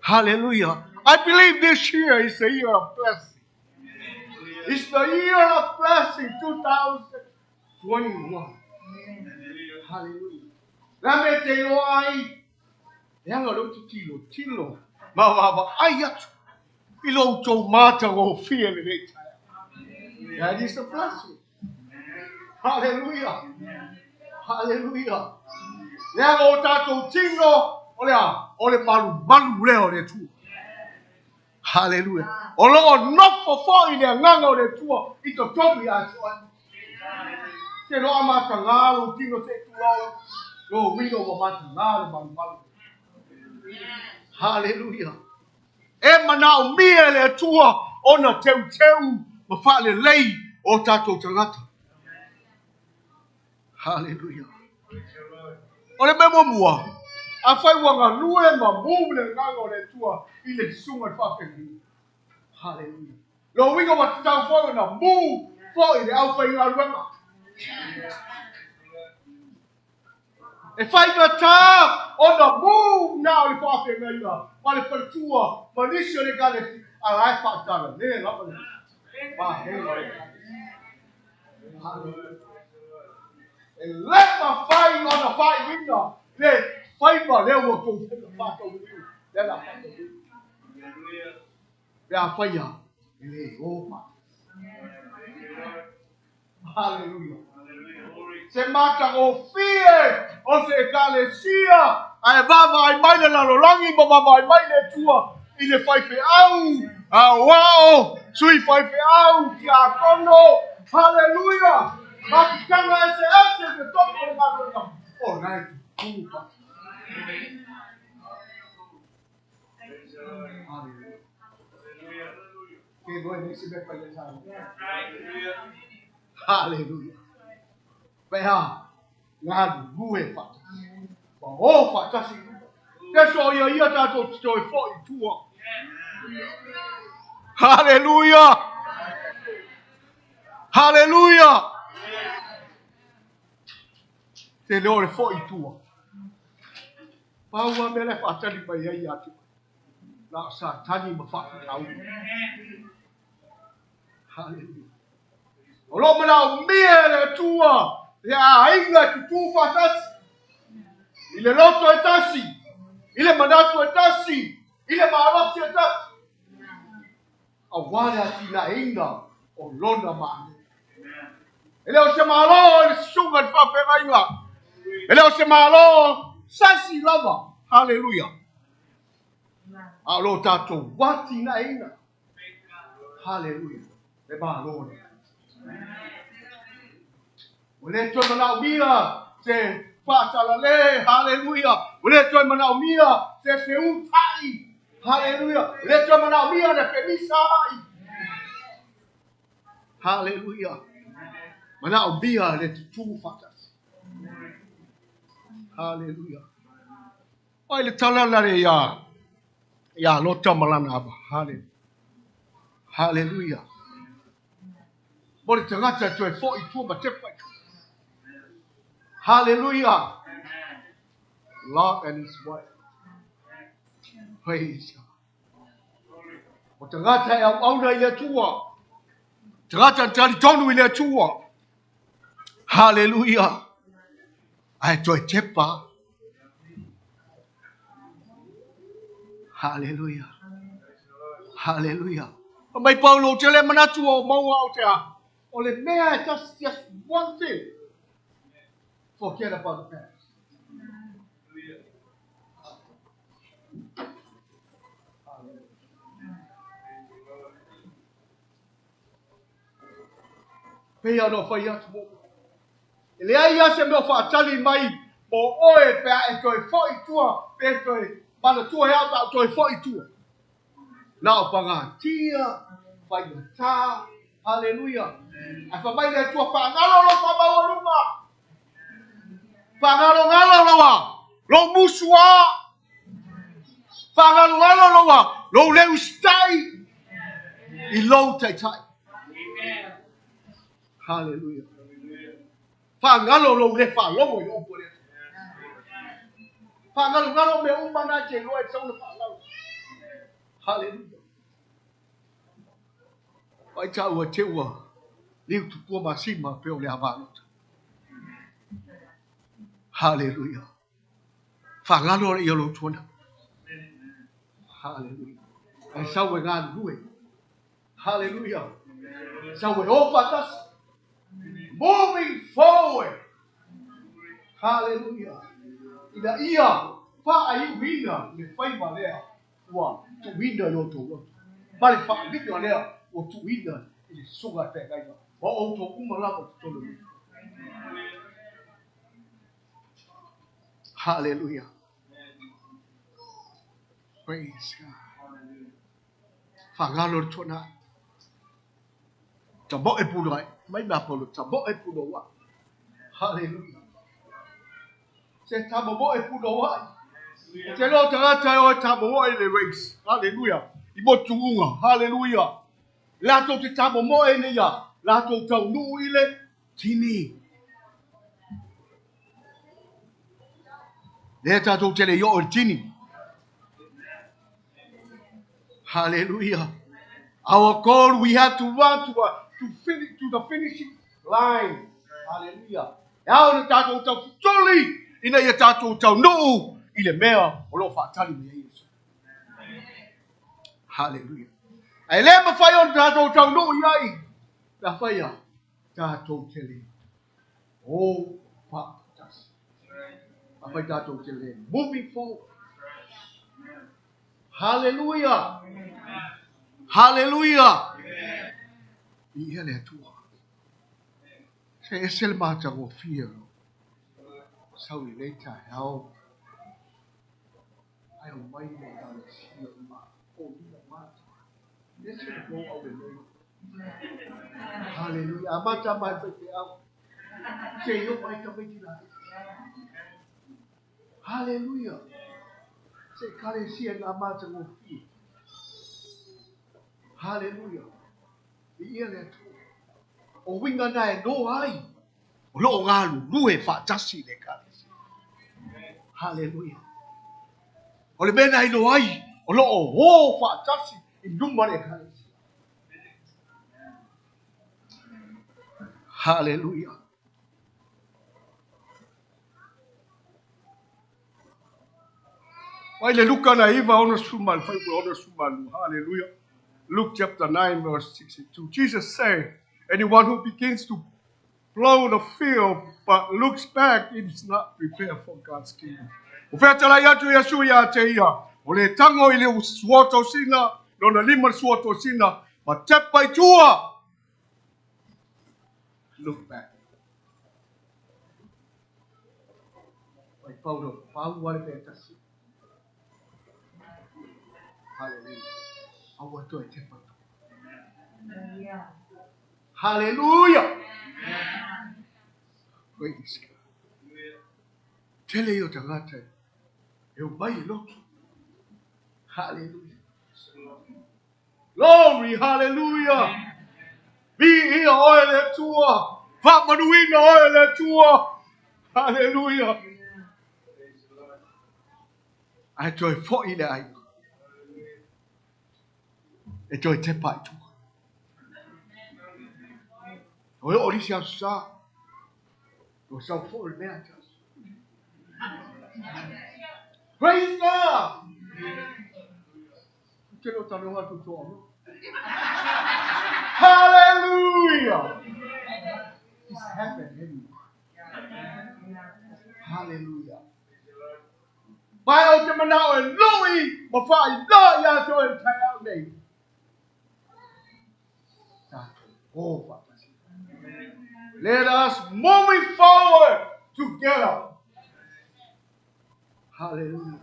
Hallelujah. I believe this year is the year of blessing. It's the year of blessing, 2021. Hallelujah. La me te o ai, e anga leo te tilo, tilo, ma wawa ai atu, i lo tō māta o whia le nei taia. That is a blessing. Hallelujah. Hallelujah. Le anga o tātou tino, o lea, o le malu malu leo le tua. Hallelujah. O lo o nofo fo i le anganga o le tua, i to tomu i atu ai. Se loa mata ngā lo tino te tuau, lo wino wa mata ngā le malu malu. Hallelujah. E mana o mia le atua o na teu teu ma whaale lei o tātou tangata. Hallelujah. O le memo mua, a whai wanga lue ma mū le nganga o le atua i le sunga le whawhengi. Hallelujah. Lo winga wa te tau whai na mū fo i le au whai ngā ruanga. E whai ngā tā o na mū nā o le whawhengi ma le whalatua, ma nisi o le gale a lai whaatara. Ne, lapa le. Ma he o le. Hallelujah. E le ma whai o na whai wina, le whai ma leo o tō whenga whātau wina, le la whātau wina. Le a whaia, e le o ma. Haleluia. Se matagofie o se ekalesia ae vaavaai mai le lalolagi ma vaavaai mai le Atua i le faifeau, aoao, sui faifeau, tiakono, haleluia, mafutaga eseese i totonu o le galuega, o la e tutū faatasi. Haleluia. Ke loe nei se mea fai le tau. Haleluia. Pea, galulue faatasi. Ma o faatasi. Te so ia ia tātou te toe foi i tua. Haleluia. Haleluia. Te leo le foi i tua. Pau a mea le faatali mai ai ia te Na o Satani ma faafitauli. Haleluia. O lo o manaomia e le Atua le aiga e tutū faatasi, i le loto e tasi, i le manatu e tasi, i le malosi e tasi, aua le atinaeina o lona Malo. E le o se Malo i le susuga i le faafeagaiga. E le o se Malo sasi lava. Haleluia. A o lo tatou atinaeina. Haleluia. Le Malo lea. Ua le toe manaomia se faasalale. Haleluia. Ua le toe manaomia se feuta'i. Haleluia. Ua le toe manaomia le femisaai. Haleluia. Manaomia le tutū faatasi. Haleluia. Ai le tala la le ia ia Lota ma lana ava. Haleluia. Haleluia. Mo le tagata e toe foi i tua ma tepa i tua. Haleluia. Lot and his wife. Praise God. O tagata e auauna i le Atua. Tagata e talitonu i le Atua. Haleluia. Ae toe tepa. Haleluia. Haleluia. Mai Paulo, ou te le manatu o maua o te a. O le mea e just, just one thing. Forget about the past. Pei ona fai atu mo. E leai lava se mea o faatali mai mo oe pe a e toe foi i tua, pe toe manatua e au pe a toe foi i tua. Na o pagatia, faigata, haleluia. Ae fai mai le Atua, faagalo lou faamaualuga. Faagalogalo loa lou musu a. Faagalogalo loa lou le usitai i lou taitai. Haleluia. Faagalo lou le faalogo i le upu a le Atua. Faagalogalo mea uma na e te iloa e tatau ona faagalo. Haleluia. Ai taua te ua liu tupua masima pe o le ava a Lota. Haleluia. Faagalo ia lou tuana. Haleluia. Ae sau e galulue. Haleluia. Sau e o faatasi. Moving forward. Haleluia. Ina ia faaiuina le faiva lea ua tuuina i outou loto. Ma le faaliga lea ua tuuina i le susuga a le feagaiga ma outou uma lava i totonu o le Hallelujah. Praise God. Whangalo le tuana. Ta mo e puno ai. Mai mea polo, ta mo e puno wa. Hallelujah. Se ta mo e puno wa. Te loa tagata e o e ta mo e le race. Hallelujah. I motu unga. Hallelujah. Latou te ta mo e nei ia. Latou taunuu i le tini. Lea tatou te le i oo i le tini. Hallelujah. Our goal, we have to run to, finish, to the finishing line. Hallelujah. E ao na tatou taufetuli ina ia tatou taunuu i le mea o lo o faatali mai ai Iesu. Hallelujah. Ae le mafai ona tatou taunuu i ai, pe afai a Tātou te le o faatasi. Afai tātou te le moving forward. Hallelujah. Hallelujah. Viia le Atua. Se ese le matagofie o sau i lenei taeao. Ae omai le Ekalesia ma foliga mata. Ese le pou aulelei. Hallelujah. Amata mai faifeau. Se i oo ai tamaiti laiti. Hallelujah. Se Ekalesia na matagofie. Hallelujah. Viia le Atua. O uiga na e noa ai. O loo galulue faatasi le Ekalesia. Hallelujah. O le mea na iloa ai, o lo o o faatasi i luma le Ekalesia. Hallelujah. Mai le Luka na iva ono suma le fai ono suma lu. Hallelujah. Luke chapter 9 verse 62. Jesus said, anyone who begins to plow the field but looks back is not prepared for God's kingdom. O featalai atu Iesu ia te ia, o le tago i le suatosina, lona lima le suatosina, ma tepa i tua. Look back. Mai Paulo, pau ale mea tasi. Hallelujah. Aua toe tepa i tua. Hallelujah. Praise God. Tele ia o tagata e omai i lotu. Hallelujah. Glory, hallelujah. Viia oe le Atua. Faamanuina oe le Atua. Hallelujah. Ae toe foi le aiga. E toe tepa i tua. O e oo nisi aso sa. Ua sau foi le mea tasi. Praise God! Ou te le o talanoa atu i tō aroha. Hallelujah! It's happened anyway. Hallelujah. Mai ou te manao e lui ma faailoa ia te oe i le taeao nei. Tātou o faatasi. Let us move forward together. Hallelujah.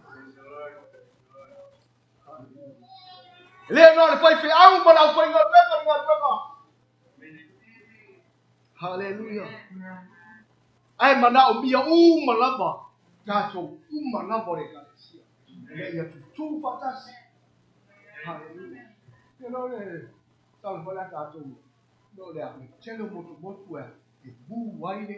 E le na o le faifeau ma le aufaigaluega le galuega. Hallelujah. Ae manaomia uma lava tātou uma lava o le Ekalesia ina ia tutū faatasi. Hallelujah. Te loa le tala foi la tātou no le a le tele o motumotu e e mū ai le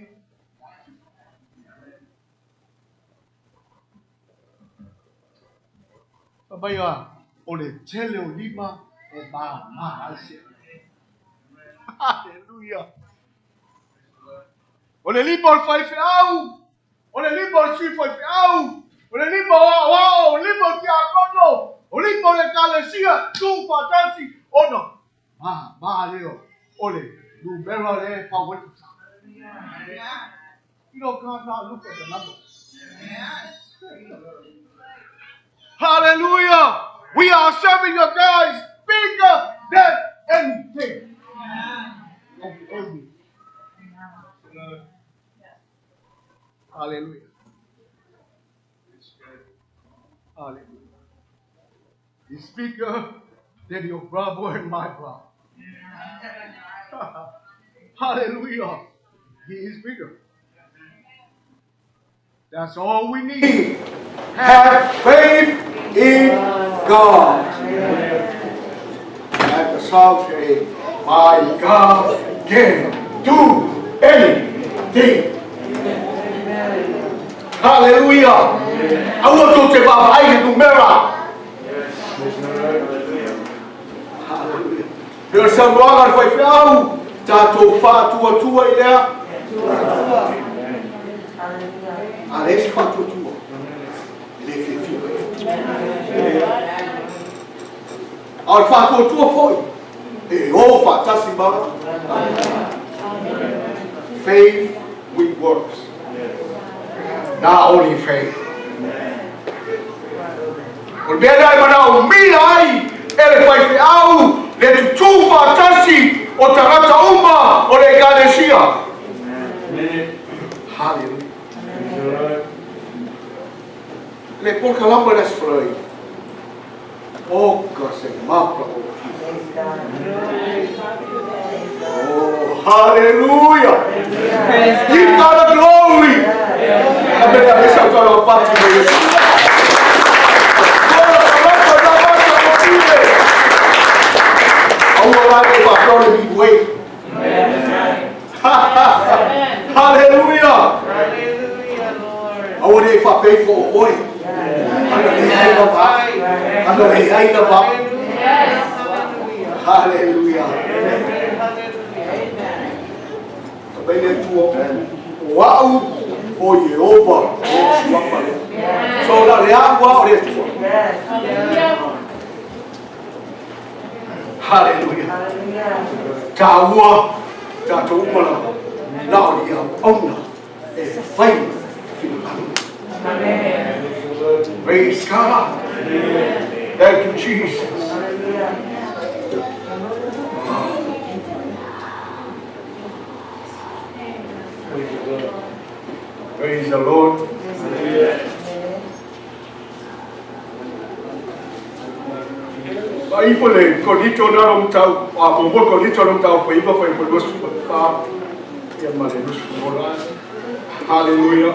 Fai mai a o le tele o lima e māmā ai se. Hallelujah. O le lima o le faifeau, o le lima o le sui faifeau, o le lima o aoao, o le lima o le tiakono, o le lima o le ekalesia, tu faatasi, ona māmā lea o le numera lea e pau ai le sa. You know, God not look at the numbers. Hallelujah! We are serving a God is bigger than anything. And everything. Hallelujah. Hallelujah. He's bigger than your brother and my brother. Hallelujah. He is bigger. That's all we need. Have faith in God. And the song say, my God can do anything. Hallelujah. Aua tou te vaavaai i le numera. Hallelujah. Pei o le saunoaga a le faifeau, tatou faatuatua i le Atua. A leai se faatuatua, e le fiafia mai ai. A o le faatuatua foi, e o faatasi ma. Faith with works. Not only faith. O le mea lea e manaomia ai e le faifeau le tutū faatasi o tagata uma o le ekalesia. Hallelujah. Le polokalame le Aso Faraile. Oka se mapa o. Oh, hallelujah. Give God the glory. Amen. Amen. Hallelujah. Hallelujah, Lord. Aua ne i faapea ifo o oe. Ana leai lava. Hallelujah. Fai mai le Atua, o au o Ieova o suafa lea. So la le au a o le Atua. Hallelujah. Tāua, tātou uma lava, na o le auauna e fai finagalo. Praise God. Thank you, Jesus. Praise the Lord. Ai fo le Korinto na lo tau, a mo mo Korinto lo tau pa iwa fa i 24 ia ma le 26. Hallelujah.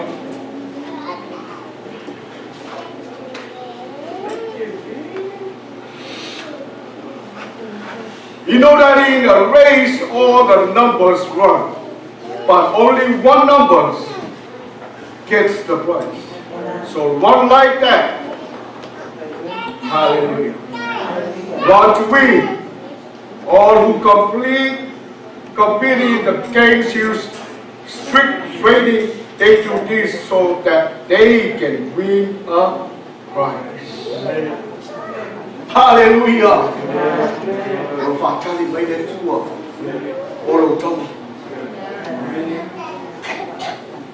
You know that in a race all the numbers run, but only one number gets the prize. So run like that. Hallelujah. Run to win. All who compete in the games use strict training. They do this so that they can win a prize. Hallelujah. O faatali mai le Atua o lou taua.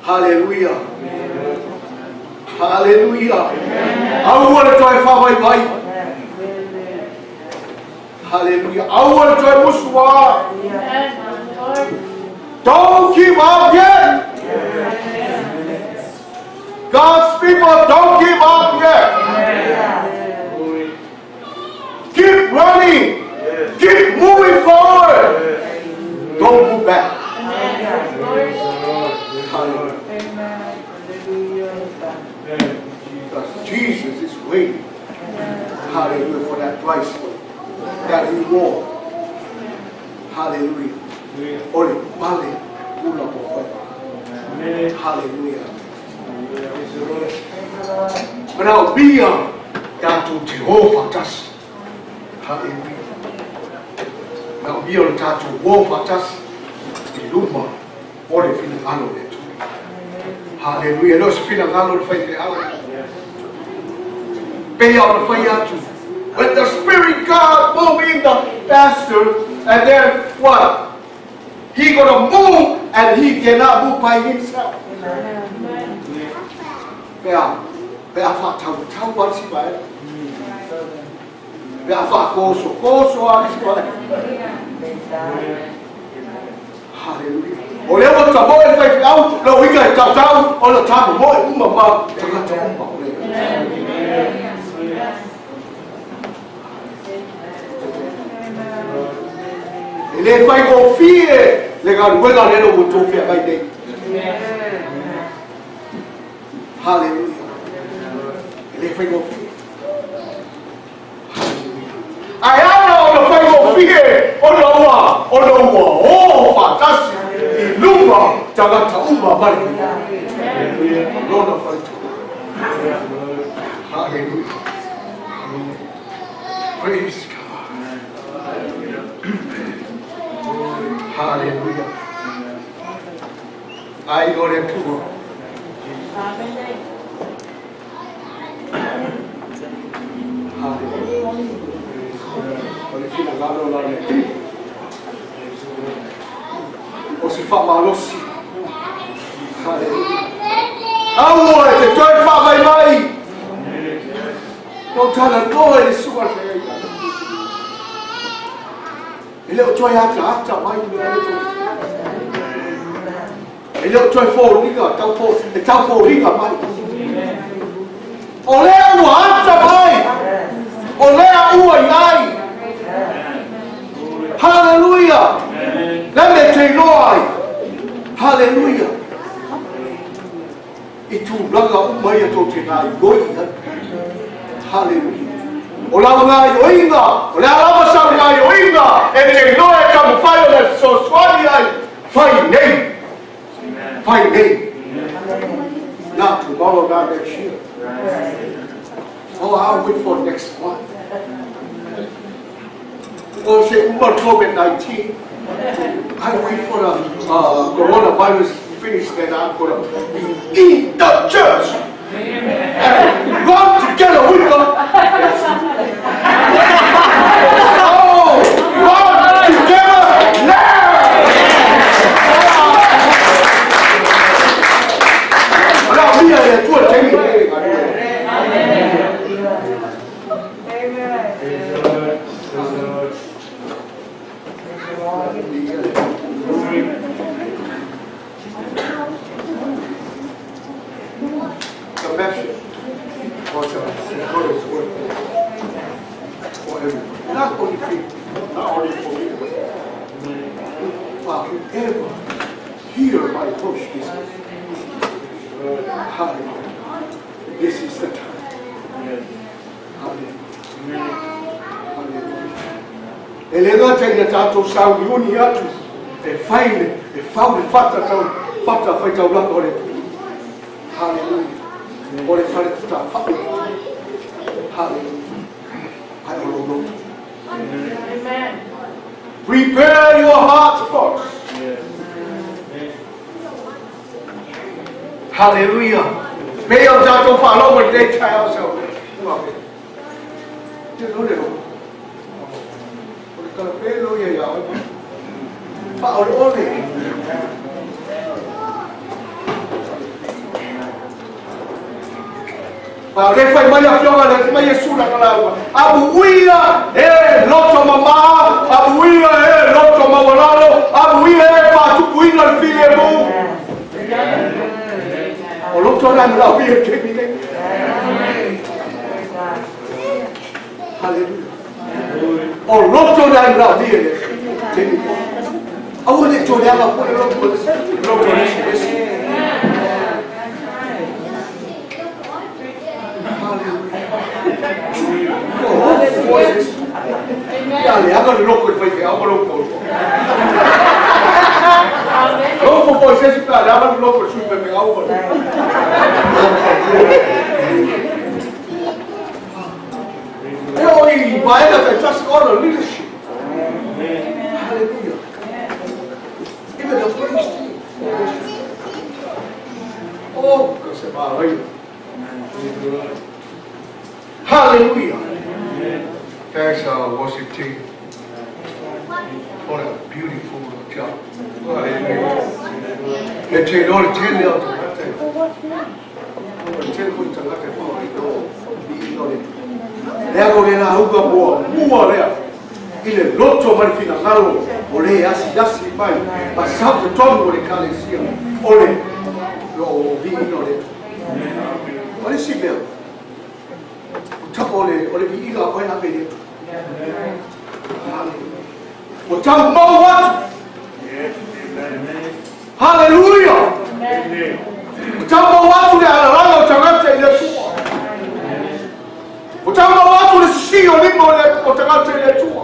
Hallelujah. Hallelujah. Aua le toe faavaivai. Hallelujah. Aua le toe musuā. Don't give up yet. God's people, don't give up yet. Keep running. Keep moving forward. Don't move back. Hallelujah. Because Jesus is waiting. Hallelujah, for that price, that reward. Hallelujah. O le pale pula po oe. Hallelujah. Manaomia tatou te o faatasi. Hallelujah. Manaomia o le tatou o faatasi i luma o le finagalo o le Atua. Hallelujah. Le o se finagalo o le faifeau. Pei ona fai atu. When the Spirit God move in the pastor, and then what? He gonna move, and he cannot move by himself. Pea, pea wha tau tau a si vai. Pea wha koso, koso a si vai. Hallelujah. O lea ua tamoe le faifeau, le uiga e tautau, o le tamomoe uma ma tagata uma o le. E le faigofie le galuega lea ua outou feagai nei. Hallelujah. E le faigofie. Hallelujah. Ae ana ona faigofie ona ua o faatasi i luma tagata uma ma le lona faletua. Hallelujah. Praise God. Hallelujah. Ai o le Atua. Hallelujah. O le finagalo la le. O se faamalosi. Aua e te toe faavaivai. Na ou talanoa i le susuga i le feagaiga. E le o toe ataata mai mea ia tou te. E le o toe foliga, tau fo, e tau foliga mai. O lea ua ata mai. O lea ua i ai. Haleluia! Le mea e te iloa ai. Haleluia! I tulaga uma ia tou te gaoioi i ai. Haleluia! O lau gaoioiga, o le a lava sau gaoioiga e te iloa e taumafai ona fesoasoani ai, fai nei. Fai nei. Not tomorrow, not next year. Oh, I'll wait for next month. O se uma le COVID-19. I wait for the coronavirus finish, then I'm gonna be in the church and run together with them. Oh, run together now! O le a mia le Atua taimi nei e galue. The message was God is working for everyone. Not only people, not only for me, but whoever hear my voice this Hallelujah. This is the time. Hallelujah. Hallelujah. E le gata ina tatou sauniuni atu e fai le, e fau le fata tau, fata faitaulaga o le Atua. Hallelujah. O le fale tatafai. Hallelujah. Ae o lou loto. Prepare your heart first. Hallelujah. Pei o tatou faalogo i lenei taeao sa ua te lole o. O le talapelo ia ia oe mai. Faaoleole. A o lea e fai mai le Afioga le mai Iesu lana lauga, Amuia e loto mamā, amuia e loto maualalo, amuia e faatupuina le filemu. O loto na e manaomia i le taimi nei. Haleluia. O loto na e manaomia i le taimi nei. Aua ne i toe leaga foi le loto loto lesilesi. Ia leaga le loko i le faifeau ma lou toalua. Lofo foi se isi pe a leaga le loko i le sui faifeau ma E oo i vaega taitasi ona leadership. Hallelujah. Even the praise team. Oh, ka se manaia. Hallelujah. Thanks our worship team for a beautiful job. Hallelujah. E te iloa le tele o tagata e o le tele foi tagata e whakarito i ina le Leaga o le lauga muamua lea i le loto ma le finagalo o le asiasi mai ma sau totonu o le Ekalesia o le o viiga o le Atua. O le isi mea, o le, o le viiga o e ave i le Atua. Haleluia. Ua tau mau atu. Haleluia. Ua tau mau atu le alalaga o tagata i le Atua. Ua tau mau atu le sisi o lima o le o tagata i le Atua.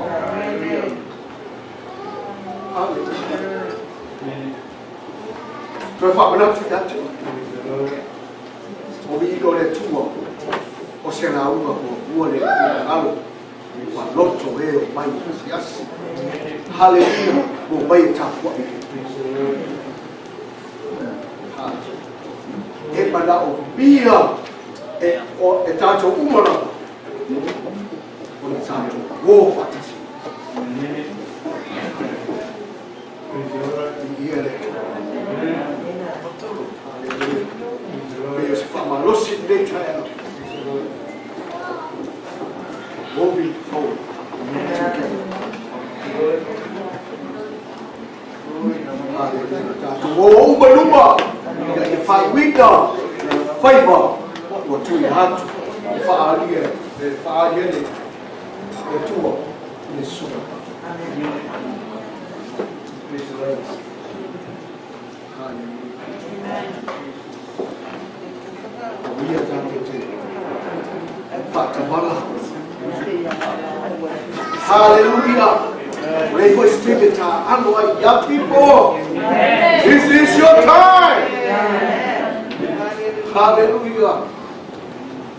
Haleluia. Toe faamanatu ia te oe. O viiga o le Atua, o se lauga muamua lea i finagalo ma loto e omai e asiasi. Haleluia, ua omai e tapuai. E manaomia e, o, e tatou uma lava o le tatou o faatasi. Viia le Atua. Haleluia. Tatou o mai luma ia ia faaiuina faiva ua tuuina atu e faaalia e faaalia le Atua i le susuga. Praise the Lord. Hallelujah. O ia tatou te faatamala. Hallelujah. Pray for Stephen alo ai young people. This is your time. Hallelujah.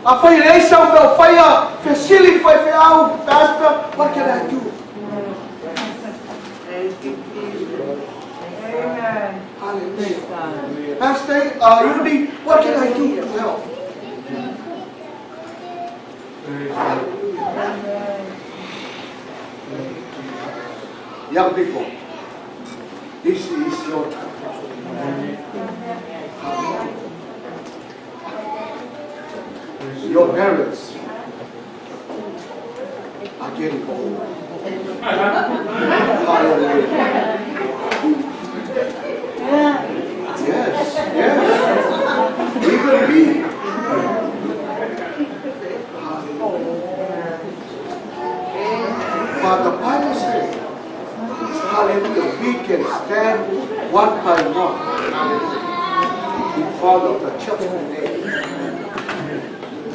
Afai le sa o meu faia fesili faifeau, pastor, what can I do? Thank you, Jesus. Amen. Hallelujah. Pastor, Unity, what can I do to help? Hallelujah. Young people, this is your time. Hallelujah. Your parents are getting old. Hallelujah. Yes, yes. Even me. Hallelujah. But the Bible says, hallelujah, we can stand one by one in front of the judgment day.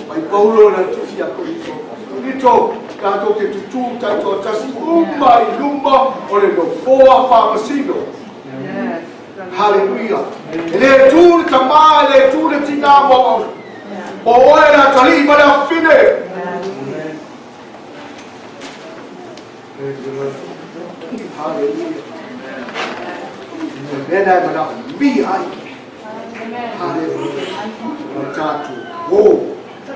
Mai Paulo na tusi a Korinto. Korinto, tatou te tutū taitoatasi uma i luma o le nofoa faamasino. Yes. Hallelujah. E le tu le tamā, e le tu le tinā mo mo oe le atalii ma le afafine. Hallelujah. Le mea lena e manaomia ai. Hallelujah. O le tatou o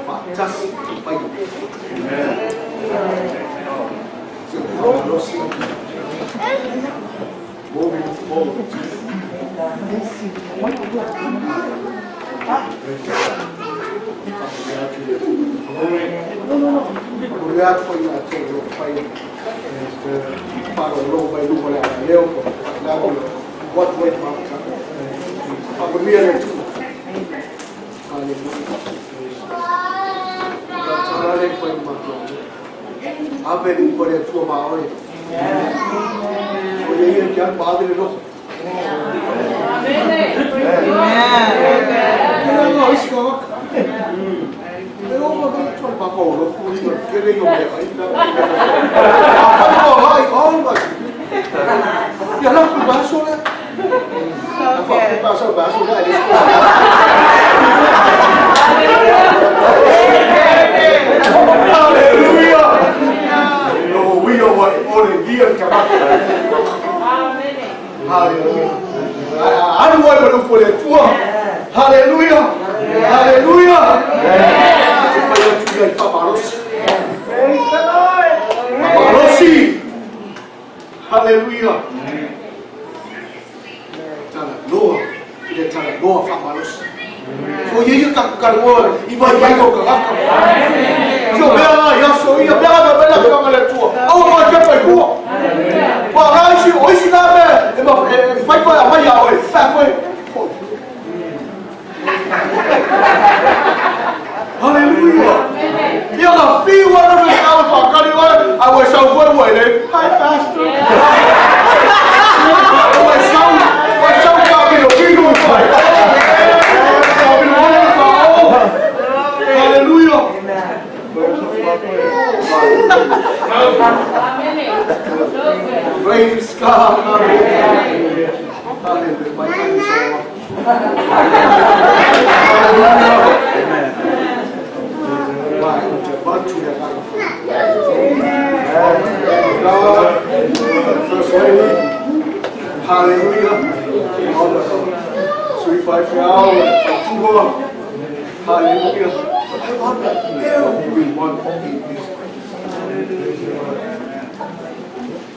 faatasi fai. Se faamalosi. Moving forward. Momoli atu foi ia te o fai faalolo mai luma o le agalelei po o le what way ma faamanuia le Atua. Hallelujah. Tala le fai matua. Ave le upu a le Atua ma oe. O ia ia ke alu ma ave le loho. Kela ngā isi ka waka. E o ma mai tuan pa ko lo ku i kele yo me ai na. A fa ko hai o ma. Ia la ku ba so le. A fa ku ba so ba so le. Hallelujah. No we o wa o le dia ka ba. Hallelujah. Alu ai ma lupu le Atua. Hallelujah. Hallelujah. Te fai atu ia i faamalosi. Praise the Lord. Faamalosi. Hallelujah. Talanoa. I le talanoa faamalosi. So ia ia taku kaloa i vai vai o kagaka. So mea la ia so ia mea la mea la kanga le Atua. Aua ma te pai kua. Pa gai si o isi la me e ma e fai koe a mai a oe. Fa koe. Hallelujah. Ia ka fiu ana me au whakari oe, a ua sau koe ua ele. Hi, pastor. Ua sau, ua sau ka pino pino i whai. Ka pino oi ka o. Hallelujah. Praise God. Hallelujah. Hallelujah. My time is over. Hallelujah. God, First Lady, hallelujah. All the 354 and hallelujah. I want everyone in this place.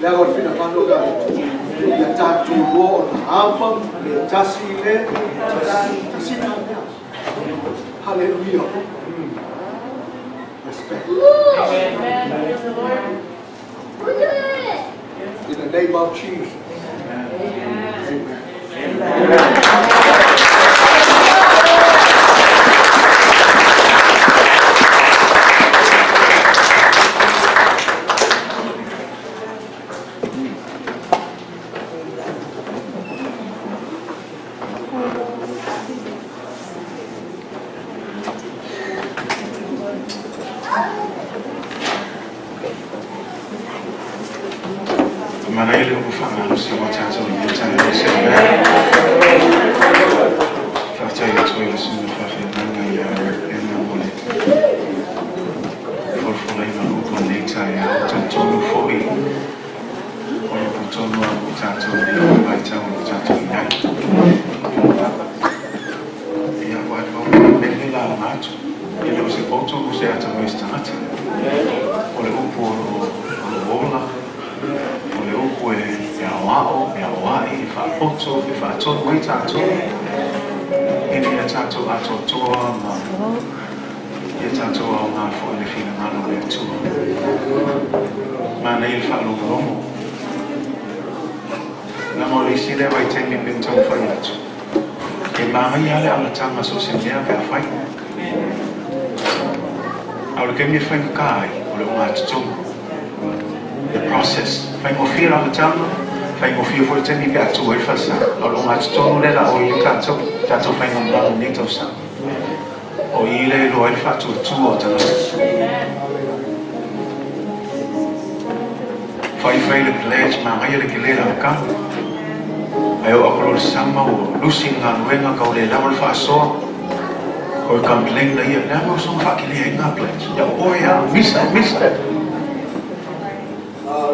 Le o le finagalo o le Atua, ia tatou iloa ona afa le tasi le tasi na mea. Hallelujah. Respect. In the name of Jesus. Amen. Manaia le upu faamalosi ua tatou i nei taeao se mea. Faafetai atu ai i le susuga faafeagaiga ia Eric Ena mo le folafolaina o upu i lenei taeao. E talitonu foi o le upu tonu lava mo tatou i lenei vaitau o lo o tatou i ai. Ia, aua e pau le mea lea e lalaga atu, e le o se poto po o se atamai o se tagata. O le upu o lo o ola, o le upu e aoao, e aoai, e faapoto, e faatonu ai tatou, ina ia tatou atoatoa ma ia tatou aoga foi i le finagalo o le Atua. Manaia le faalogologo. Leaga o le isi lea vaitaimi pei ona taumafai atu, e manaia lava le amataga so o se mea pe a fai. A o le taimi e faigata ai, o le ogatotonu, the process. Faigofie le amataga, faigofie foi le taimi pe a tu ai le falesa. A o le ogatotonu lea o le a oi ai tatou, tatou faigamalaga i lenei tausaga. O i lea e iloa ai le faatuatua o tagata. Fai fai le pledge, manaia le tele le amataga. Ae oo atu loa i le sama ua lusi le galuega, tau le lava le faasoa. O le complain la ia, le a le soga faakelea ai na pledge? Ia o oe a, misa, misa.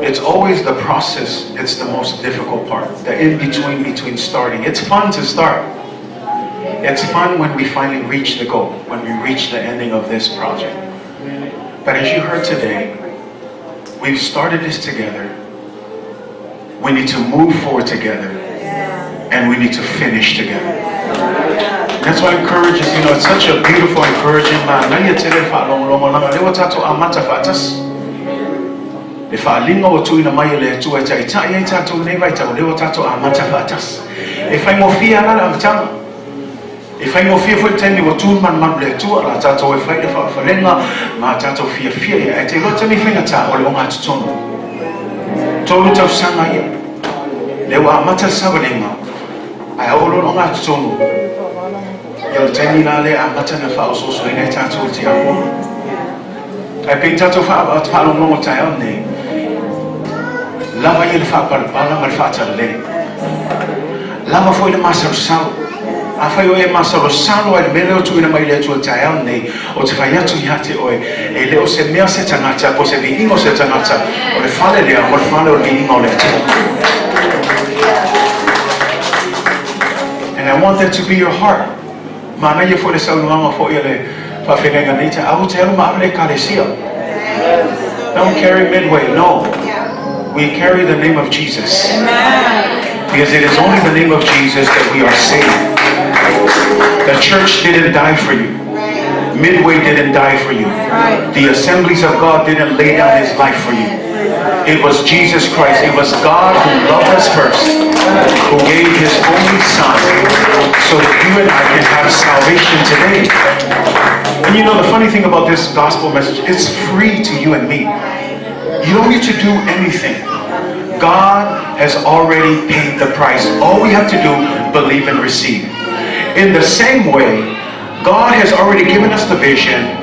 It's always the process, it's the most difficult part. The in-between between starting. It's fun to start. It's fun when we finally reach the goal, when we reach the ending of this project. But as you heard today, we've started this together. We need to move forward together. And we need to finish together. That's why encourages, it's such a beautiful encouraging manaia tele le faalogologo leaga lea ua tatou amata faatasi. Le faaaliga ua tuuina mai e le Atua e taitai ai tatou i lenei vaitau, lea ua tatou amata faatasi. E faigofie lava la le amataga. E faigofie foi le taimi ua tu le malumalu i le Atua, la tatou e fai le faafalega ma tatou fiafia ia. Ae te iloa le taimi faigata o le ogatotonu. Tolu tausaga ia, lea ua amata le savaliga, ae oo loa le ogatotonu, ia o le taimi la lea e amata ona faaosoosoina ai tatou i le tiakono. Ae pei tatou faalogologo taeao nei, lava ia le faapalapala ma le faatalale. Lava foi le masalosalo. Afai o e masalosalo ai le mea lea ua tuuina mai i le Atua i le taeao nei, ou te fai atu ia te oe, e le o se mea se tagata, po o se viiga o se tagata, o le fale lea, o le fale o le viiga o le Atua. And I want that to be your heart. Manaia foi le saunoaga foi a le faafeagaiga nei taeao, aua te alu ma ave le Ekalesia. Don't carry Midway, no. We carry the name of Jesus. Because it is only the name of Jesus that we are saved. The church didn't die for you. Midway didn't die for you. The Assemblies of God didn't lay down his life for you. It was Jesus Christ. It was God who loved us first, who gave his only son so that you and I can have salvation today. And you know, the funny thing about this gospel message, it's free to you and me. You don't need to do anything. God has already paid the price. All we have to do, believe and receive. In the same way, God has already given us the vision.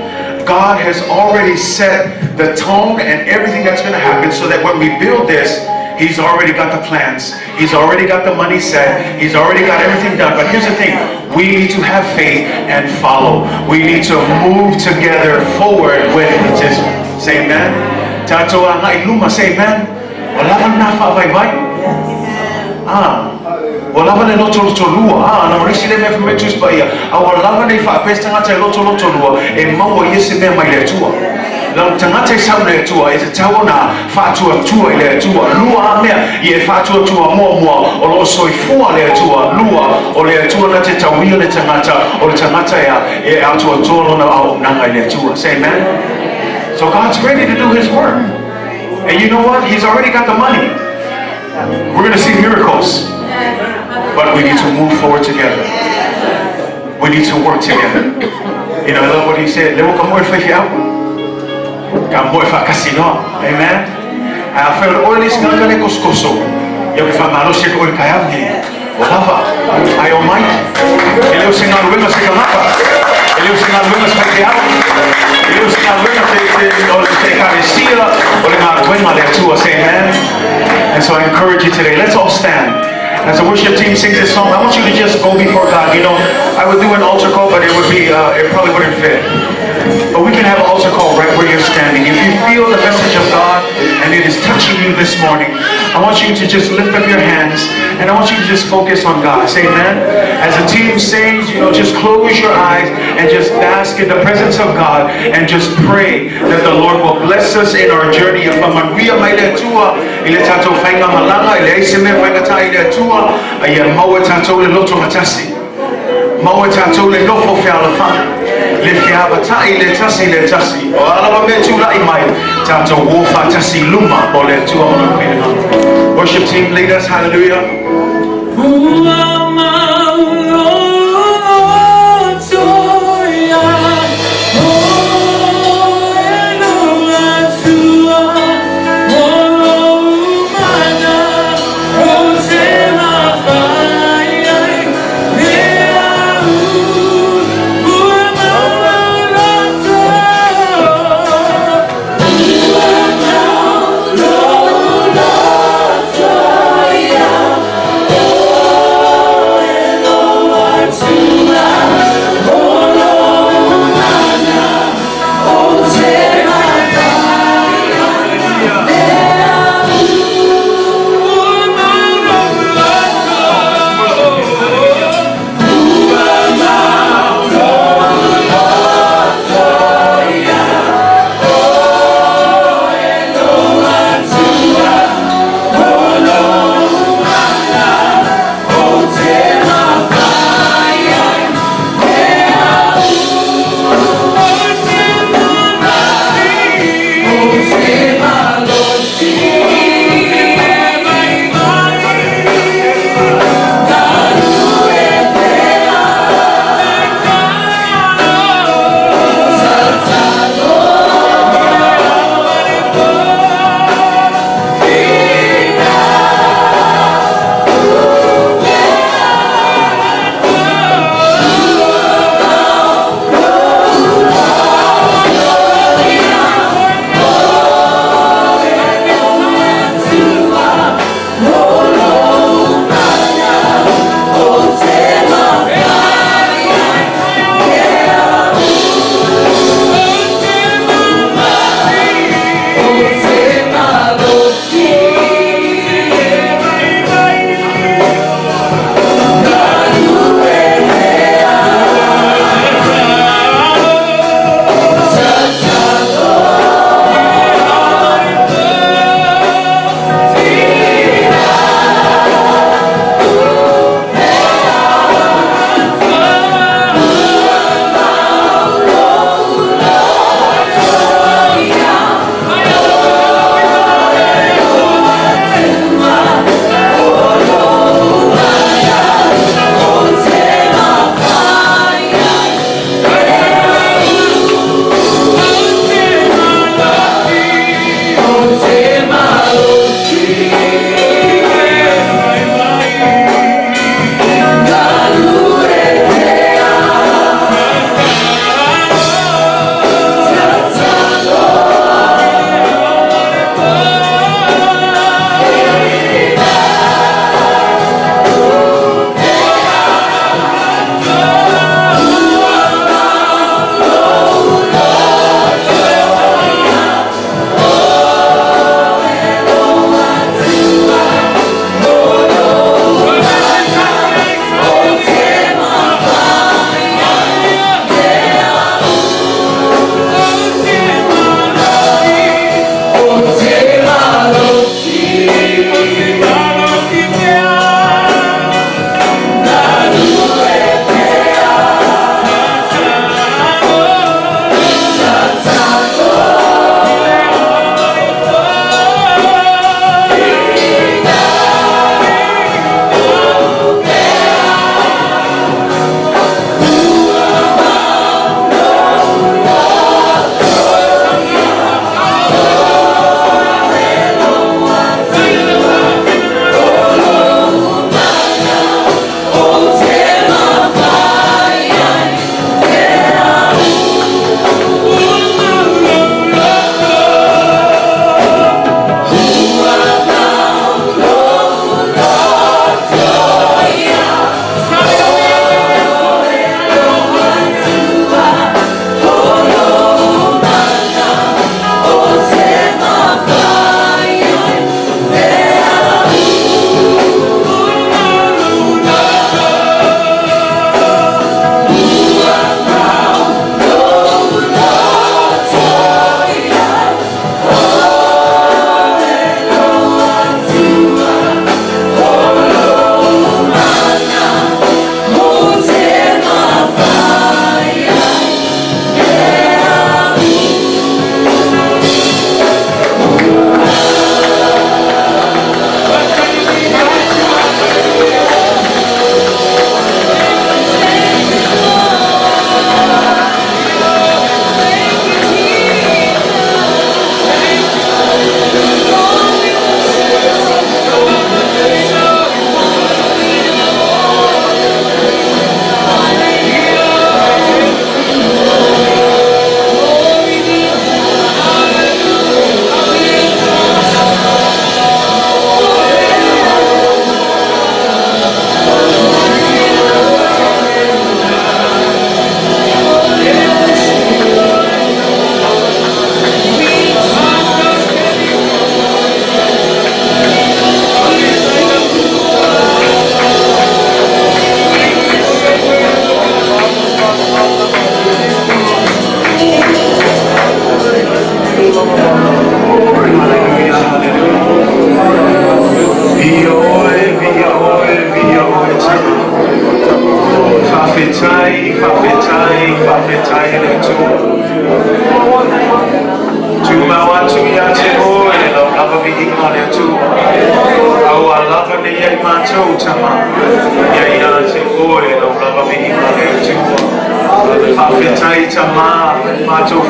God has already set the tone and everything that's going to happen so that when we build this, He's already got the plans. He's already got the money set. He's already got everything done. But here's the thing. We need to have faith and follow. We need to move together forward with it. Say amen. Tatou agai i luma. Say amen. Ua lava lena faavaivai. Ah. Ua lava le lotolotolua. Ah, na o le isi lea mea fai mai le Tusi Paia, a ua lava nei faapea se tagata e lotolotolua e maua ia se mea mai le Atua. Na o le tagata e sau i le Atua e tatau ona faatuatua i le Atua. Lua a mea ia e faatuatua, muamua, o lo o soifua le Atua, lua, o le Atua na te tauia le tagata, o le tagata ea e atoatoa lona auaunaga i le Atua. Say amen. So God's ready to do His work. And you know what? He's already got the money. We're going to see miracles. But we need to move forward together. We need to work together. I love what he said. Le ka moe whai au. Ka moe whakasinoa. Amen. A whai o le singaka le koskoso. Ia ke whamalo se ko kai au nei. O lava. Ai o mai. E leo se ngā ruenga se kangapa. E leo se ngā ruenga se whai au. E leo se ngā ruenga se se o se karesia. O le ngā ruenga le Atua. Say amen. And so I encourage you today. Let's all stand. As the worship team sings this song, I want you to just go before God. I would do an altar call, but it probably wouldn't fit. But we can have an altar call right where you're standing. If you feel the message of God and it is touching you this morning, I want you to just lift up your hands and I want you to just focus on God. Say amen. As the team sings, just close your eyes and just bask in the presence of God and just pray that the Lord will bless us in our journey. If I'm mai le Atua, i le tatou faiga malaga, i le aise mea faigata i le Atua, a ia maua tatou le loto matasi. Maua tatou le nofo fealofani. Le feavatai le tasi le tasi. O a lava mea tulai mai, tatou o faatasi i luma o le Atua ma lona finagalo. Worship team, lead us. Hallelujah. Ua mau loto ia o e lo Atua o lo mana o te mawhai ai le au ua mau loto ua mau loto ia o e lo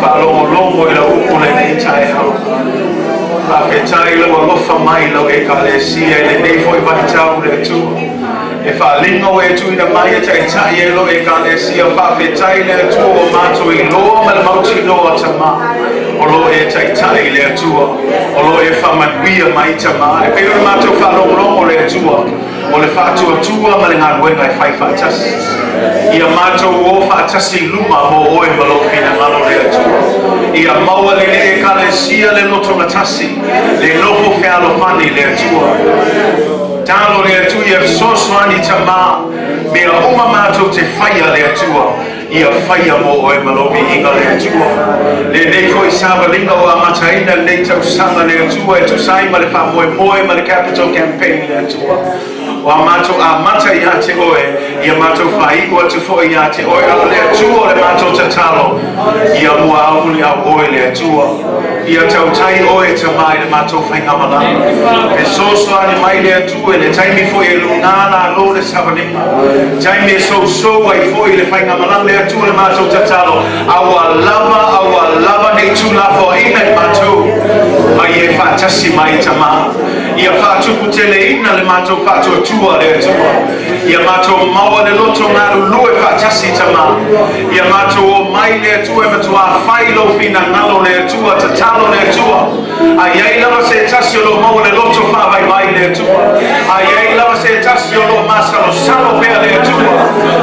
faalogologo i lau upu lenei taeao. Faafetai i lou alofa mai i lau Ekalesia i lenei foi vaitau le Atua. E faaaliga ua e tuuina mai e taitai ai lou Ekalesia. Faafetai le Atua ua matou iloa ma le mautinoa Tama o lo o e taitai le Atua. O lo o e faamanuia mai Tama. E pei ona matou faalogologo le Atua o le faatuatua ma le galuega e fai faatasi. Ia matou o faatasi i luma mo oe ma lou finagalo le Atua. Ia maua lenei Ekalesia le lotogatasi, le nofo fealofani le Atua. Talo le Atua ia fesoasoani Tama, mea uma matou te faia le Atua, ia faia mo oe ma lou viiga le Atua. Lenei foi savaliga ua amataina lenei tausaga le Atua e tusa ai ma le faamoemoe ma le Capital Campaign le Atua. Ua matou amata ia te oe, ia matou faaiu atu foi ia te oe, a o le Atua o le matou tatalo, ia muaau muliau oe le Atua. Ia tautai oe Tama i le matou faigamalaga. Fesoasoani mai le Atua i le taimi foi e lugā lalo le savaliga, taimi e sousou ai foi le faigamalaga le Atua le matou tatalo, a ua lava, a ua lava nei tuulafoaiina i matou, ma ia e faatasi mai Tama. Ia faatuputeleina le matou faatuatua le Atua. Ia matou maua le loto galulue faatasi Tama. Ia matou omai le Atua e matuā fai lou finagalo le Atua, tatalo le Atua. A i ai lava se tasi o lo o maua le loto faavaivai le Atua. A i ai lava se tasi o lo o masalosalo pea le Atua.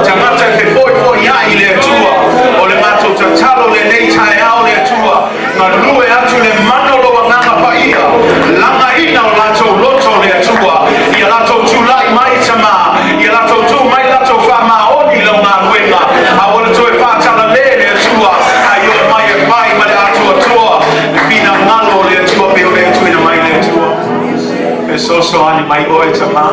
Tagata e fefoifoiai le Atua. O le matou tatalo lenei taeao le Atua. Galue atu le mana o lou Agaga Paia, lagaina o latou loto le Atua, ia latou tulai mai Tama, ia latou tu mai latou faamaoni i lau galuega, aua le toe faatalale le Atua, ae o mai e fai ma le atoatoa le finagalo o le Atua pei ona e tuuina mai le Atua. Fesoasoani mai oe Tama,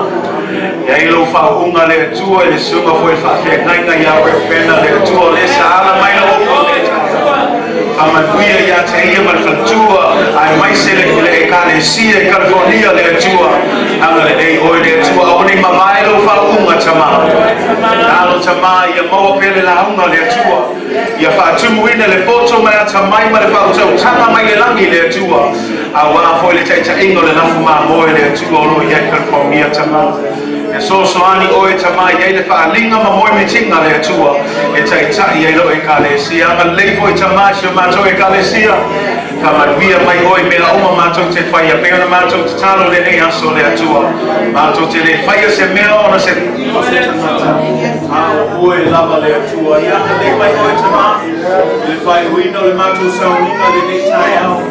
i ai lou faauuga le Atua i le susuga foi i le faafeagaiga ia Refena le Atua o lea sa ala mai lau upu i lenei taeao. Faamanuia ia te ia ma le faletua, aemaise le le Ekalesia i Kalifornia, le Atua. Agalelei oe le Atua, aua ne i mavae lou faauuga, Tama. Alo Tama, ia maua pea le lauga, le Atua. Ia faatumuina le poto ma le atamai ma le faautautaga mai le lagi, le Atua. Aua foi le taitaiga o le lafu mamoe, le Atua, o lo o i ai Kalifornia, Tama. Fesoasoani oe, Tama, i ai le faaaliga ma moemitiga, le Atua. E taitai ai lou Ekalesia. Agalelei foi Tama i si o matou Ekalesia. Faamanuia mai oe i mea uma matou te faia, pei ona matou tatalo i lenei aso, le Atua. Matou te le faia se mea ona se tagata, a o oe lava le Atua. Ia agalelei mai oe Tama i le faaiuina o le matou sauniga i lenei taeao.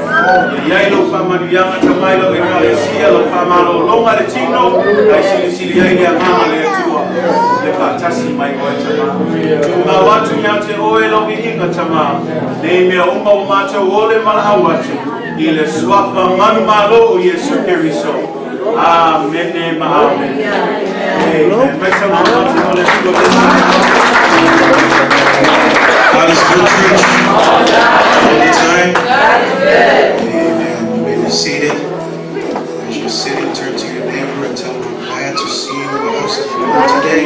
Ia i ai lou faamanuiaga Tama i lau Ekalesia, lau faamalologa i le tino, ae silisili ai le agaga le Atua. Le faatasi mai oe Tama. Tumau atu ia te oe lau viiga Tama, nei mea uma ua matou ole ma laau atu, i le suafa manumalo o Iesu Keriso. Amene ma amene. Amen. Mai sa ma te o le Atua. God is good, church. All the time. Amen. You may be seated. As you're sitting, turn to your neighbor and tell them, I'm glad to see you in the house of the Lord today.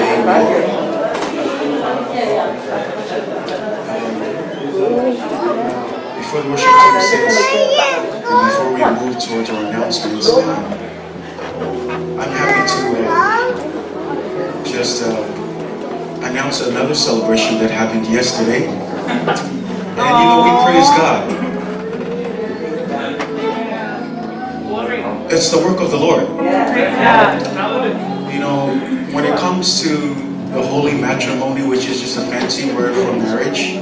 Amen. Amen. Before the worship team sits, and before we move towards our announcements, I'm happy to just announce another celebration that happened yesterday. And we praise God. It's the work of the Lord. When it comes to the holy matrimony, which is just a fancy word for marriage,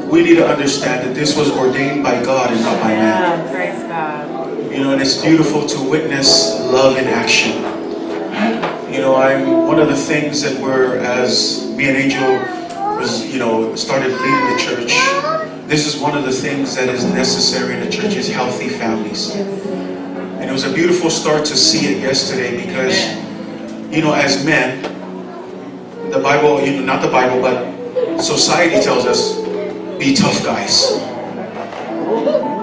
we need to understand that this was ordained by God and not by man. Yeah, praise God. And it's beautiful to witness love in action. I'm one of the things that we're, as me and Angel was, started leading the church, this is one of the things that is necessary in the church is healthy families. And it was a beautiful start to see it yesterday because, as men, the Bible, not the Bible, but society tells us, be tough guys.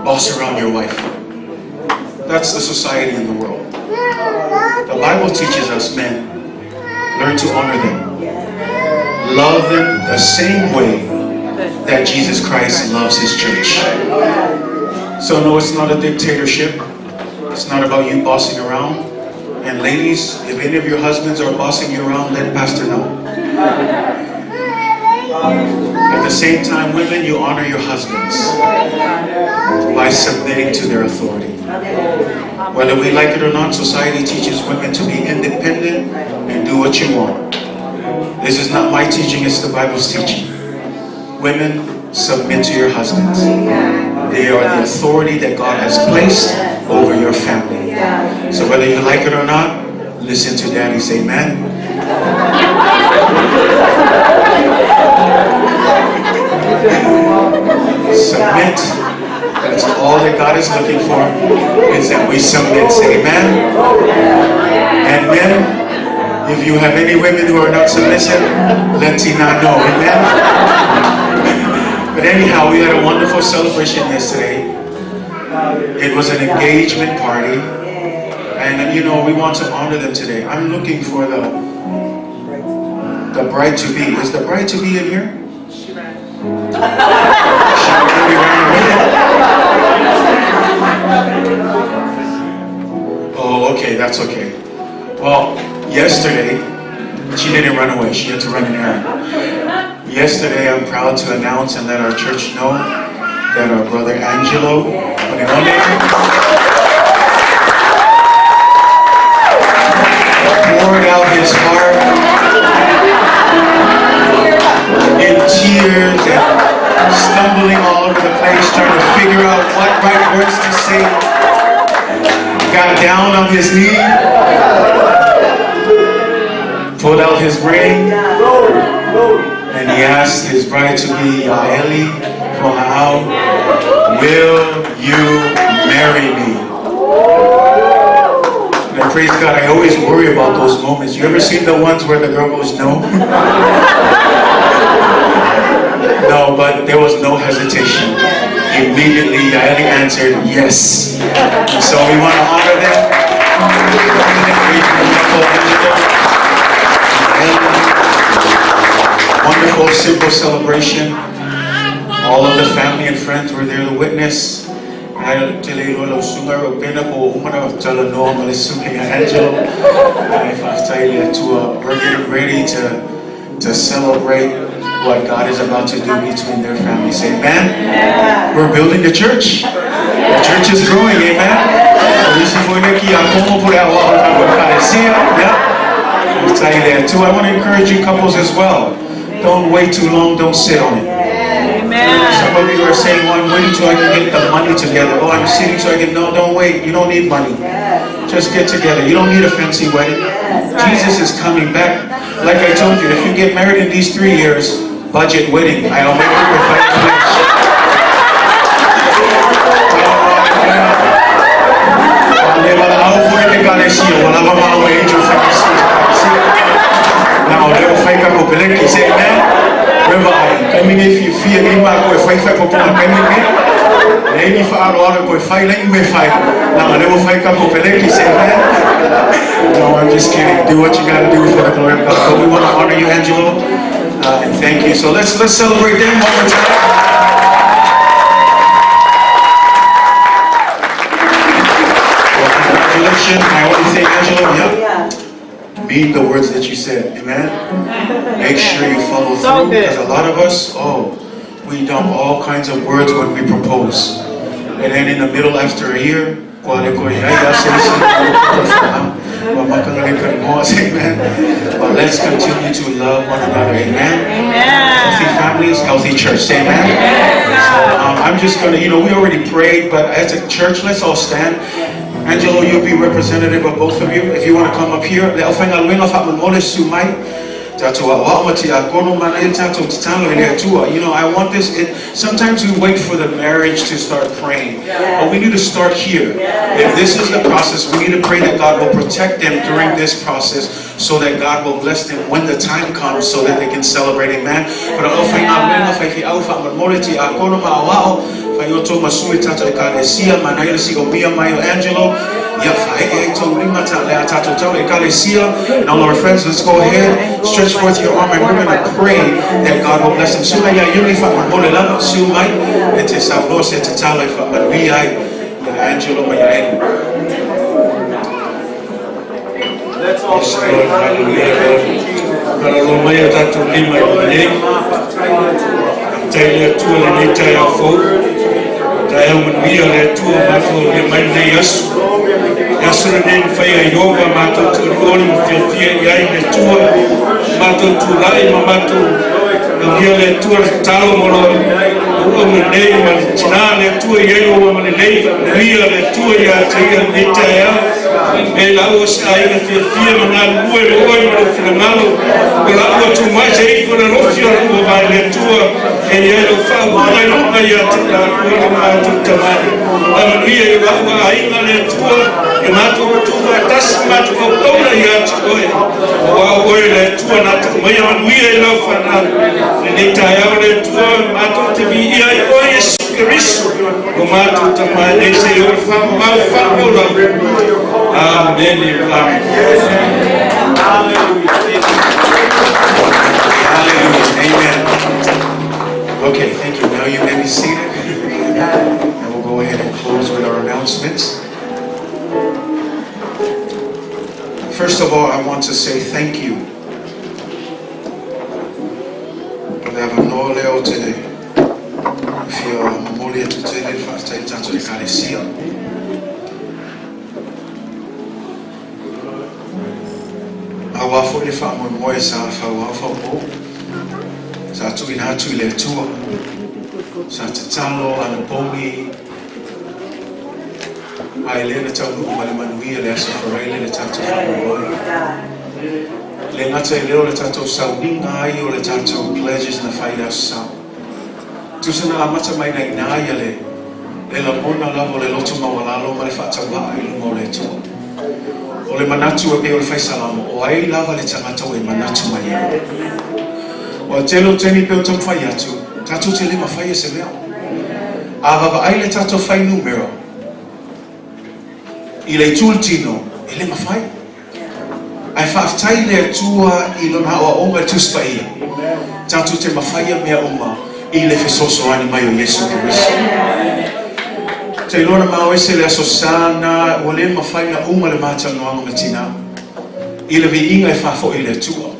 Boss around your wife. That's the society in the world. The Bible teaches us, men, learn to honor them. Love them the same way that Jesus Christ loves his church. So no, it's not a dictatorship. It's not about you bossing around. And ladies, if any of your husbands are bossing you around, let pastor know. At the same time, women, you honor your husbands by submitting to their authority. Whether we like it or not, society teaches women to be independent and do what you want. This is not my teaching, it's the Bible's teaching. Women, submit to your husbands. They are the authority that God has placed over your family. So whether you like it or not, listen to daddy say amen. Submit. That's all that God is looking for, is that we submit. Say amen. And men, if you have any women who are not submissive, let Tina know. Amen. But anyhow, we had a wonderful celebration yesterday. It was an engagement party. And you know, we want to honor them today. I'm looking for the bride-to-be. Is the bride-to-be in here? She ran. She already ran away. Oh, okay, that's okay. Well, yesterday, she didn't run away. She had to run an errand. Yesterday, I'm proud to announce and let our church know that our brother Angelo Oneone poured out his heart in tears and stumbling all over the place, trying to figure out what right words to say. Got down on his knee, pulled out his ring, and he asked his bride-to-be, Yaeli Folau, will you marry me? And praise God, I always worry about those moments. You ever seen the ones where the girl goes, no? No, but there was no hesitation. Immediately, Yaeli answered, yes. So we want to honor them. Wonderful, simple celebration. All of the family and friends were there to witness. We're getting ready to celebrate what God is about to do between their families. Amen? Amen. We're building the church. The church is growing. Amen. I want to encourage you couples as well. Don't wait too long. Don't sit on it. Amen. Some of you are saying, well, I'm waiting till I can get the money together. Oh, I'm sitting so I can... No, don't wait. You don't need money. Just get together. You don't need a fancy wedding. Jesus is coming back. Like I told you, if you get married in these 3 years, budget wedding. I'll make it with 5 pledge. No, I'm just kidding. Do what you got to do for the glory of God. But we want to honor you, Angelo, and thank you. So let's celebrate them one more time. Well, congratulations. I want to say, Angelo, yeah. Mean the words that you said. Amen. Make sure you follow through, because a lot of us, we dump all kinds of words when we propose. And then in the middle, after a year, but let's continue to love one another. Amen. Amen. Healthy families, healthy church. Amen. So I'm just going to, we already prayed, but as a church, let's all stand. Angelo, you'll be representative of both of you. If you want to come up here, I want this. Sometimes we wait for the marriage to start praying, but we need to start here. If this is the process, we need to pray that God will protect them during this process, so that God will bless them when the time comes, so that they can celebrate. Amen. Angelo, Ia, faaee ai tou lima ta le a tatou tau ekalesia. And all our friends, let's go ahead, stretch forth your arm and we're going to pray that God will bless them. Suka ia Yuli faamolemole lava, susu mai e te saunoa se tatalo e faamanuia ai ia Angelo ma ia Eli. Yes, Lord, hallelujah, Lord. Malolo mai o tatou lima i luma nei. Faafetai i le Atua i lenei taeao fou. Taeao manuia o le Atua ua matou aulia mai lenei aso. Le aso lenei na faia e Ieova matou te olioli ma fiafia i ai i le Atua. Matou tulai ma matou aulia le Atua le tatalo mo lo auauna nei ma le tina le Atua i ai lou agalelei faamanuia le Atua ia te ia lenei taeao. E laua se aiga fiafia ma galulue mo oe ma lou finagalo. O laua tumai se ifo le alofi o laua vae le Atua e i ai lau faaupuga i luga ia te laua lo matou Tamani. Faamanuia i laua aiga le Atua e matou tuufaatasi matou auauna ia te oe. Aua o oe le Atua na tau maia manuia i lau fanau. Lenei taeao le Atua matou te viia ai oe Iesu Keriso. O matou Tama nei se o le faamamau faaola. Amen. Amen. Hallelujah. Amen. Okay, thank you. Now you may be seated. And we'll go ahead and close with our announcements. First of all, I want to say thank you. O le avanoa lea o te fia momoli atu tele le faafetai i le tatou ekalesia. Auā foi le faamoemoe sa fauao faupou. Sa tuuina atu i le Atua. Sa tatalo anapogi ae lea na taunuu ma le manuia le aso Faraile le tatou faamoemoe. Le gata i lea o le tatou sauniga ai o le tatou pledges na fai le aso Sa. Tusa na amata mai na ina ia le le lagona lava o le loto maualalo ma le faatauaa i luga o le Atua. O le manatu e pei o le fai salamo, o ai lava le tagata ua e manatu mai ai. Ua tele o taimi pe o taumafai atu, tatou te le mafai e se mea. A vaavaai le tatou fuainumera i le itu o le tino, e le mafai. Ae faafetai le Atua i lona aoaoga i le Tusi Paia. Tatou te mafaia mea uma i le fesoasoani mai o Iesu Keriso. Te iloa na mao ese le aso Sa na ua le mafai na uma le ma talanoaga ma tina i le viiga e faafoi i le Atua.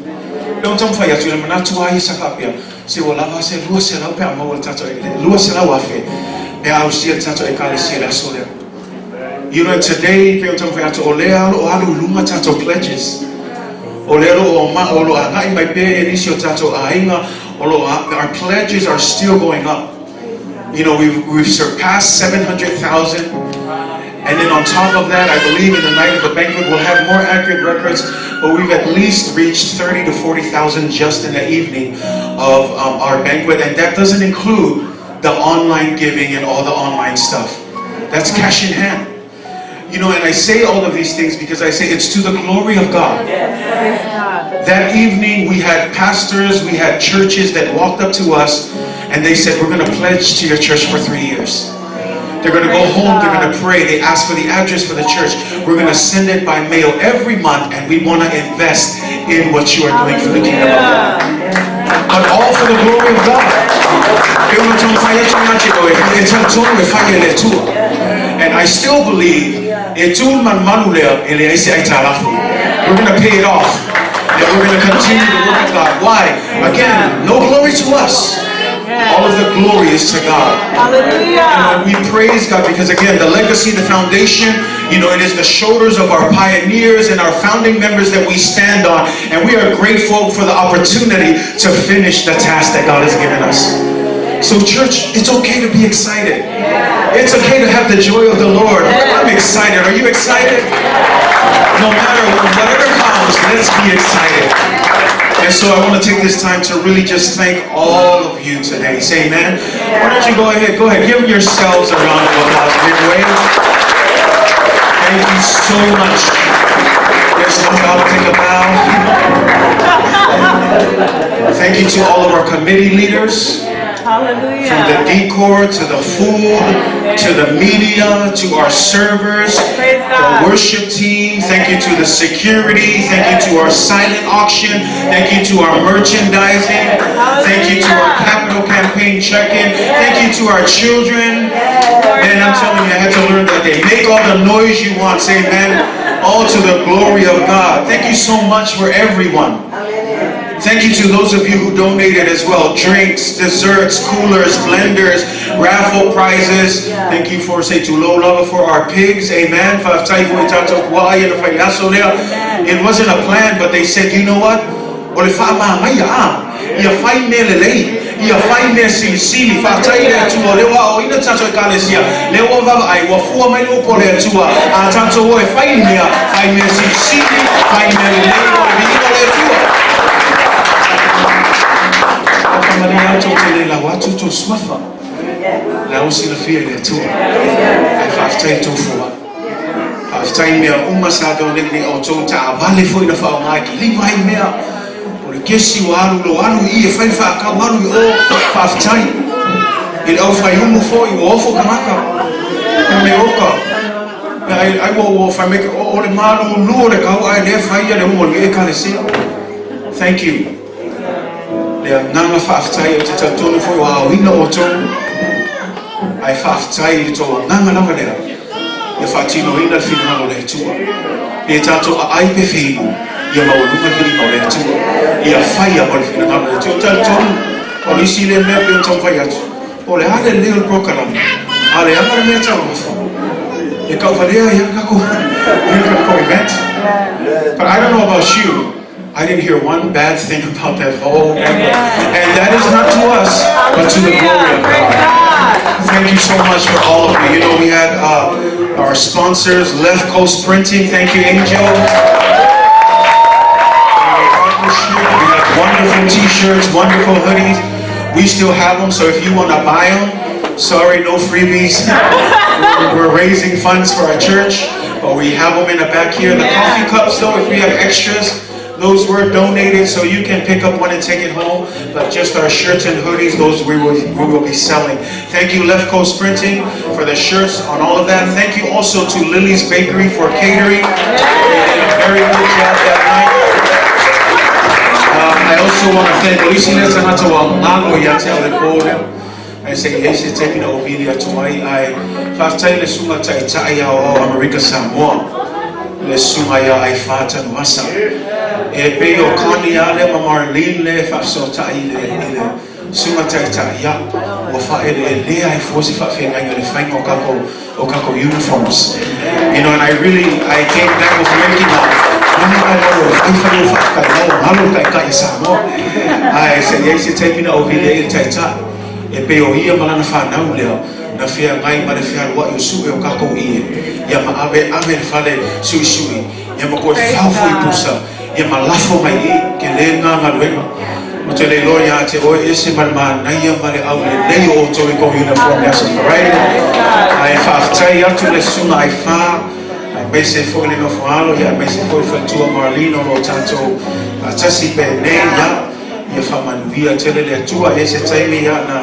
Pe o taumafai atu i le manatu a ia sa faapea, se ua lava se 200 pe a maua le tatou 200,000 pe a ausia le tatou ekalesia le aso lea. Today, pe o taumafai atu, o lea o lo o alu i luga tatou pledges. O lea o ma o lo agai mai pea e nisi o tatou aiga, o lo our pledges are still going up. We've surpassed 700,000. And then on top of that, I believe in the night of the banquet, we'll have more accurate records, but we've at least reached 30 to 40,000 just in the evening of our banquet. And that doesn't include the online giving and all the online stuff. That's cash in hand. And I say all of these things because I say it's to the glory of God. That evening, we had pastors, we had churches that walked up to us and they said, "We're going to pledge to your church for 3 years." They're going to go home, they're going to pray. They ask for the address for the church. "We're going to send it by mail every month and we want to invest in what you are doing for the kingdom of God." But all for the glory of God. E ono taumafai atu ia te oe, e talitonu e fai e le Atua. And I still believe e tu manumanu lea e leai se aitalafu. We're going to pay it off. And we're going to continue the work of God. Why? Again, no glory to us. All of the glory is to God. Hallelujah. And we praise God because, again, the legacy, the foundation, it is the shoulders of our pioneers and our founding members that we stand on. And we are grateful for the opportunity to finish the task that God has given us. So, church, it's okay to be excited. It's okay to have the joy of the Lord. I'm excited. Are you excited? No matter whatever comes, let's be excited. And so I want to take this time to really just thank all of you today. Say amen. Why don't you go ahead? Go ahead. Give yourselves a round of applause. Big wave. Thank you so much. Yes, I'll take a bow. Thank you to all of our committee leaders. From the decor to the food to the media to our servers, the worship team. Thank you to the security. Thank you to our silent auction. Thank you to our merchandising. Thank you to our capital campaign check-in. Thank you to our children. Man, I'm telling you, I had to learn that they make all the noise you want. Say amen. All to the glory of God. Thank you so much for everyone. Thank you to those of you who donated as well. Drinks, desserts, coolers, blenders, raffle prizes. Thank you for say to Lola for our pigs. Amen. It wasn't a plan, but they said, you know what? O le faamagaia a ia fai mea lelei ia fai mea silisili faafetai i le Atua o lea ua aoaoina tatou ekalesia lea ua vaavaai ua fua mai le upu a le Atua a tatou o e fai ni mea fai mea silisili fai mea lelei mo le viiga o le Atua. Faamalie atu ou te le lau atu tou suafa la ua silafia i le Atua ae faafetai i tou foai. Faafetai i mea uma sa donate nei outou taavale foi na faaaoga e kiliva ai mea o le kesi ua alu lo alu i i e fai le faatau alu i o faafetai i le au fai umu foi ua ofo tagata fai mai oka ai ai ua ua fai mai o o le malulu o le kau ae lea fai ia le umu o le ekalesia. Thank you. Le agaga faafetai ou te talitonu foi ua aoina outou ae faafetai i le tou agaga lava lea ia faatinoina le finagalo o le Atua. Ia tatou aai pe feinu ia maualuga le viiga o le Atua. Ia faia mo le finagalo o le Atua. Ou te talitonu o le isi lea mea pei ona taumafai atu, po o le a le lelei o le polokalame, a leaga le mea taumafa, e tauvalea ai lava le tatou event. But I don't know about you, I didn't hear one bad thing about that whole banquet. And that is not to us, but to the glory of God. Thank you so much for all of you. You know, we had our sponsors, Left Coast Printing. Thank you, Angel. Partnership. We have wonderful t-shirts, wonderful hoodies. We still have them, so if you want to buy them, sorry, no freebies. We're raising funds for our church, but we have them in the back here. The coffee cups, though, if we have extras, those were donated, so you can pick up one and take it home. But just our shirts and hoodies, those we will be selling. Thank you, Left Coast Printing, for the shirts on all of that. Thank you also to Lily's Bakery for catering. They did a very good job that night. I also want to thank o isi lea tagata ua galo ia te au le pō lea. Ae se i ai se taimi na ou vili atu ai, ae faafetai i le susuga taitai aoao Amerika Samoa, le susuga ia Aifā Tanuvasa. E pei o Connie lava lea ma Marlene lea e faafesootai i le, i le susuga taitai, ia, ua faaeleelea ai fua se faafeagaiga i le faiga o kākou, o kākou uniforms. And I really, I came back with waking up. Nani mai lau e fai fai o faafetai lau galo le taitai i Samoa. Ae se i ai se taimi na ou vili ai i le taitai. E pei o ia ma lana fanau lea na feagai ma le fealuai o sue o kākou ie. Ia ma ave ave le fale suisui. Ia ma koe fao foi pusa. Ia ma lafo mai i ke lē ngā galuega. Ou te le iloa iā te oe ese ma le manaia ma le aulelei o outou i kou uniform i Aso Faraile. Ae faafetai atu le Susuga Aifā, aemaise foi le nofo alo, ia aemaise foi le faletua Marlene o lo o tatou faatasi penei, ia, ia faamanuia tele le Atua. E i ai se taimi ia na,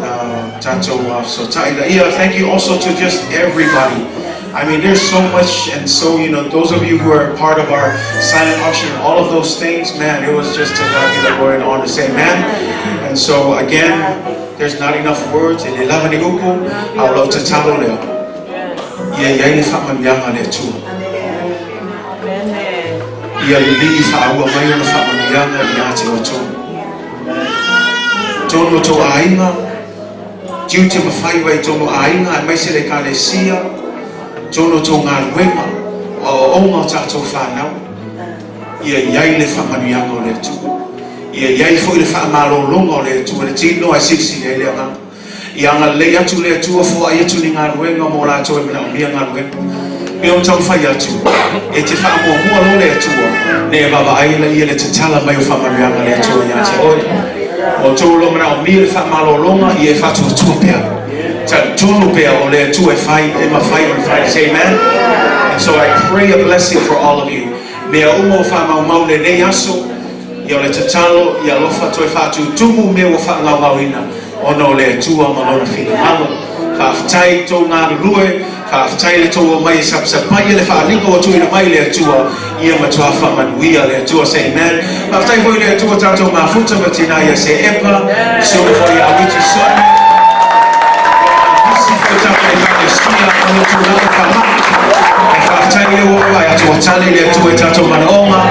na tatou fesootai laia. Thank you also to just everybody. I mean, there's so much, and so, those of you who are part of our silent auction and all of those things, man, it was just to God be the glory and honor. Say amen. And so, again, there's not enough words. E le lava ni upu, a o lau tatalo lea. Ia i ai le faamanuiaga a le Atua. Ia liligi faaua mai ona faamanuiaga ia te outou. Tonu o tou aiga, tiute ma faiva i tonu aiga aemaise le ekalesia, tonu o tou galuega, o aoaoga o tatou fanau, ia i ai le faamanuiaga o le Atua. Ia i ai foi le faamalologa o le Atua, le tino ae silisili ai le agaga. Ia agalelei atu le Atua, foai atu ni galuega mo latou e manaomia galuega. Pei ona taumafai atu, e te faamuamua loa le Atua, nei e vaavaai laia le tatala mai o faamanuiaga a le Atua ia te oe. O outou o lo o manaomia le faamalologa, ia e faatuatua pea. Talitonu pea o le Atua e fai, e mafai ona fai. Say amen. And so I pray a blessing for all of you. Mea uma ua faamaumau lenei aso, ia o le tatalo, ia alofa toe faatutumu mea ua faagaogaoina. ona o le Atua ma Lona finagalo. Faafetai i tou galulue, faafetai i le tou omai e sapasapaia le faaaliga ua tuuina mai e le Atua, ia matua faamanuia le Atua. Say amen. Faafetai foi i le Atua tatou mafuta ma tina ia Seepa, susuga foi ia Witi Sone, nisi foi tatou Ekalesia o tulaga faamai. Ae faafetai lea ua vaai atu ua tali le Atua i tatou manaoga.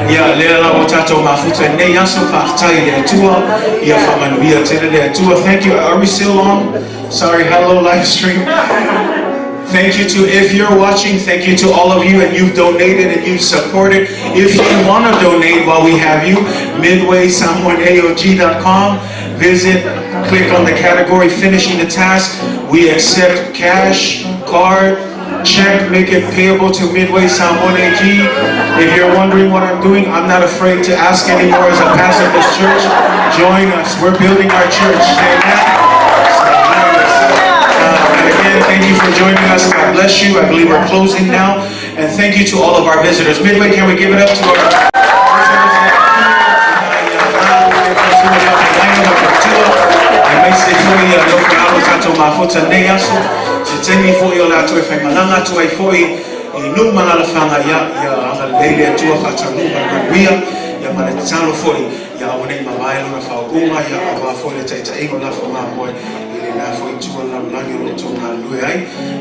Ia lea la ua tatou mafuta i lenei aso, faafetai i le Atua, ia faamanuia tele le Atua. Thank you. Are we still on? Sorry, hello live stream. Thank you to, if you're watching, thank you to all of you and you've donated and you've supported. If you want to donate while we have you, midwaysamoanaog.com. Visit, click on the category Finishing the Task. We accept cash, card, check, make it payable to Midway Samoan AG. If you're wondering what I'm doing, I'm not afraid to ask anymore as a pastor of this church. Join us. We're building our church. Amen. And again, thank you for joining us. God bless you. I believe we're closing now. And thank you to all of our visitors. Midway, can we give it up to our aemaise foi ia loko alo tatou mafuta nei aso se taimi foi o le atu e faimalaga atu ai foi i nuu ma alaalafaga ia ia agalelei le Atua faataunuu ma le manuia ia ma le tatalo foi ia aua nei mavae lona faauuga ia aua foi le taitaiga o lafoga moe i lena foi itu o le lalolagi o lo o outou galulue ai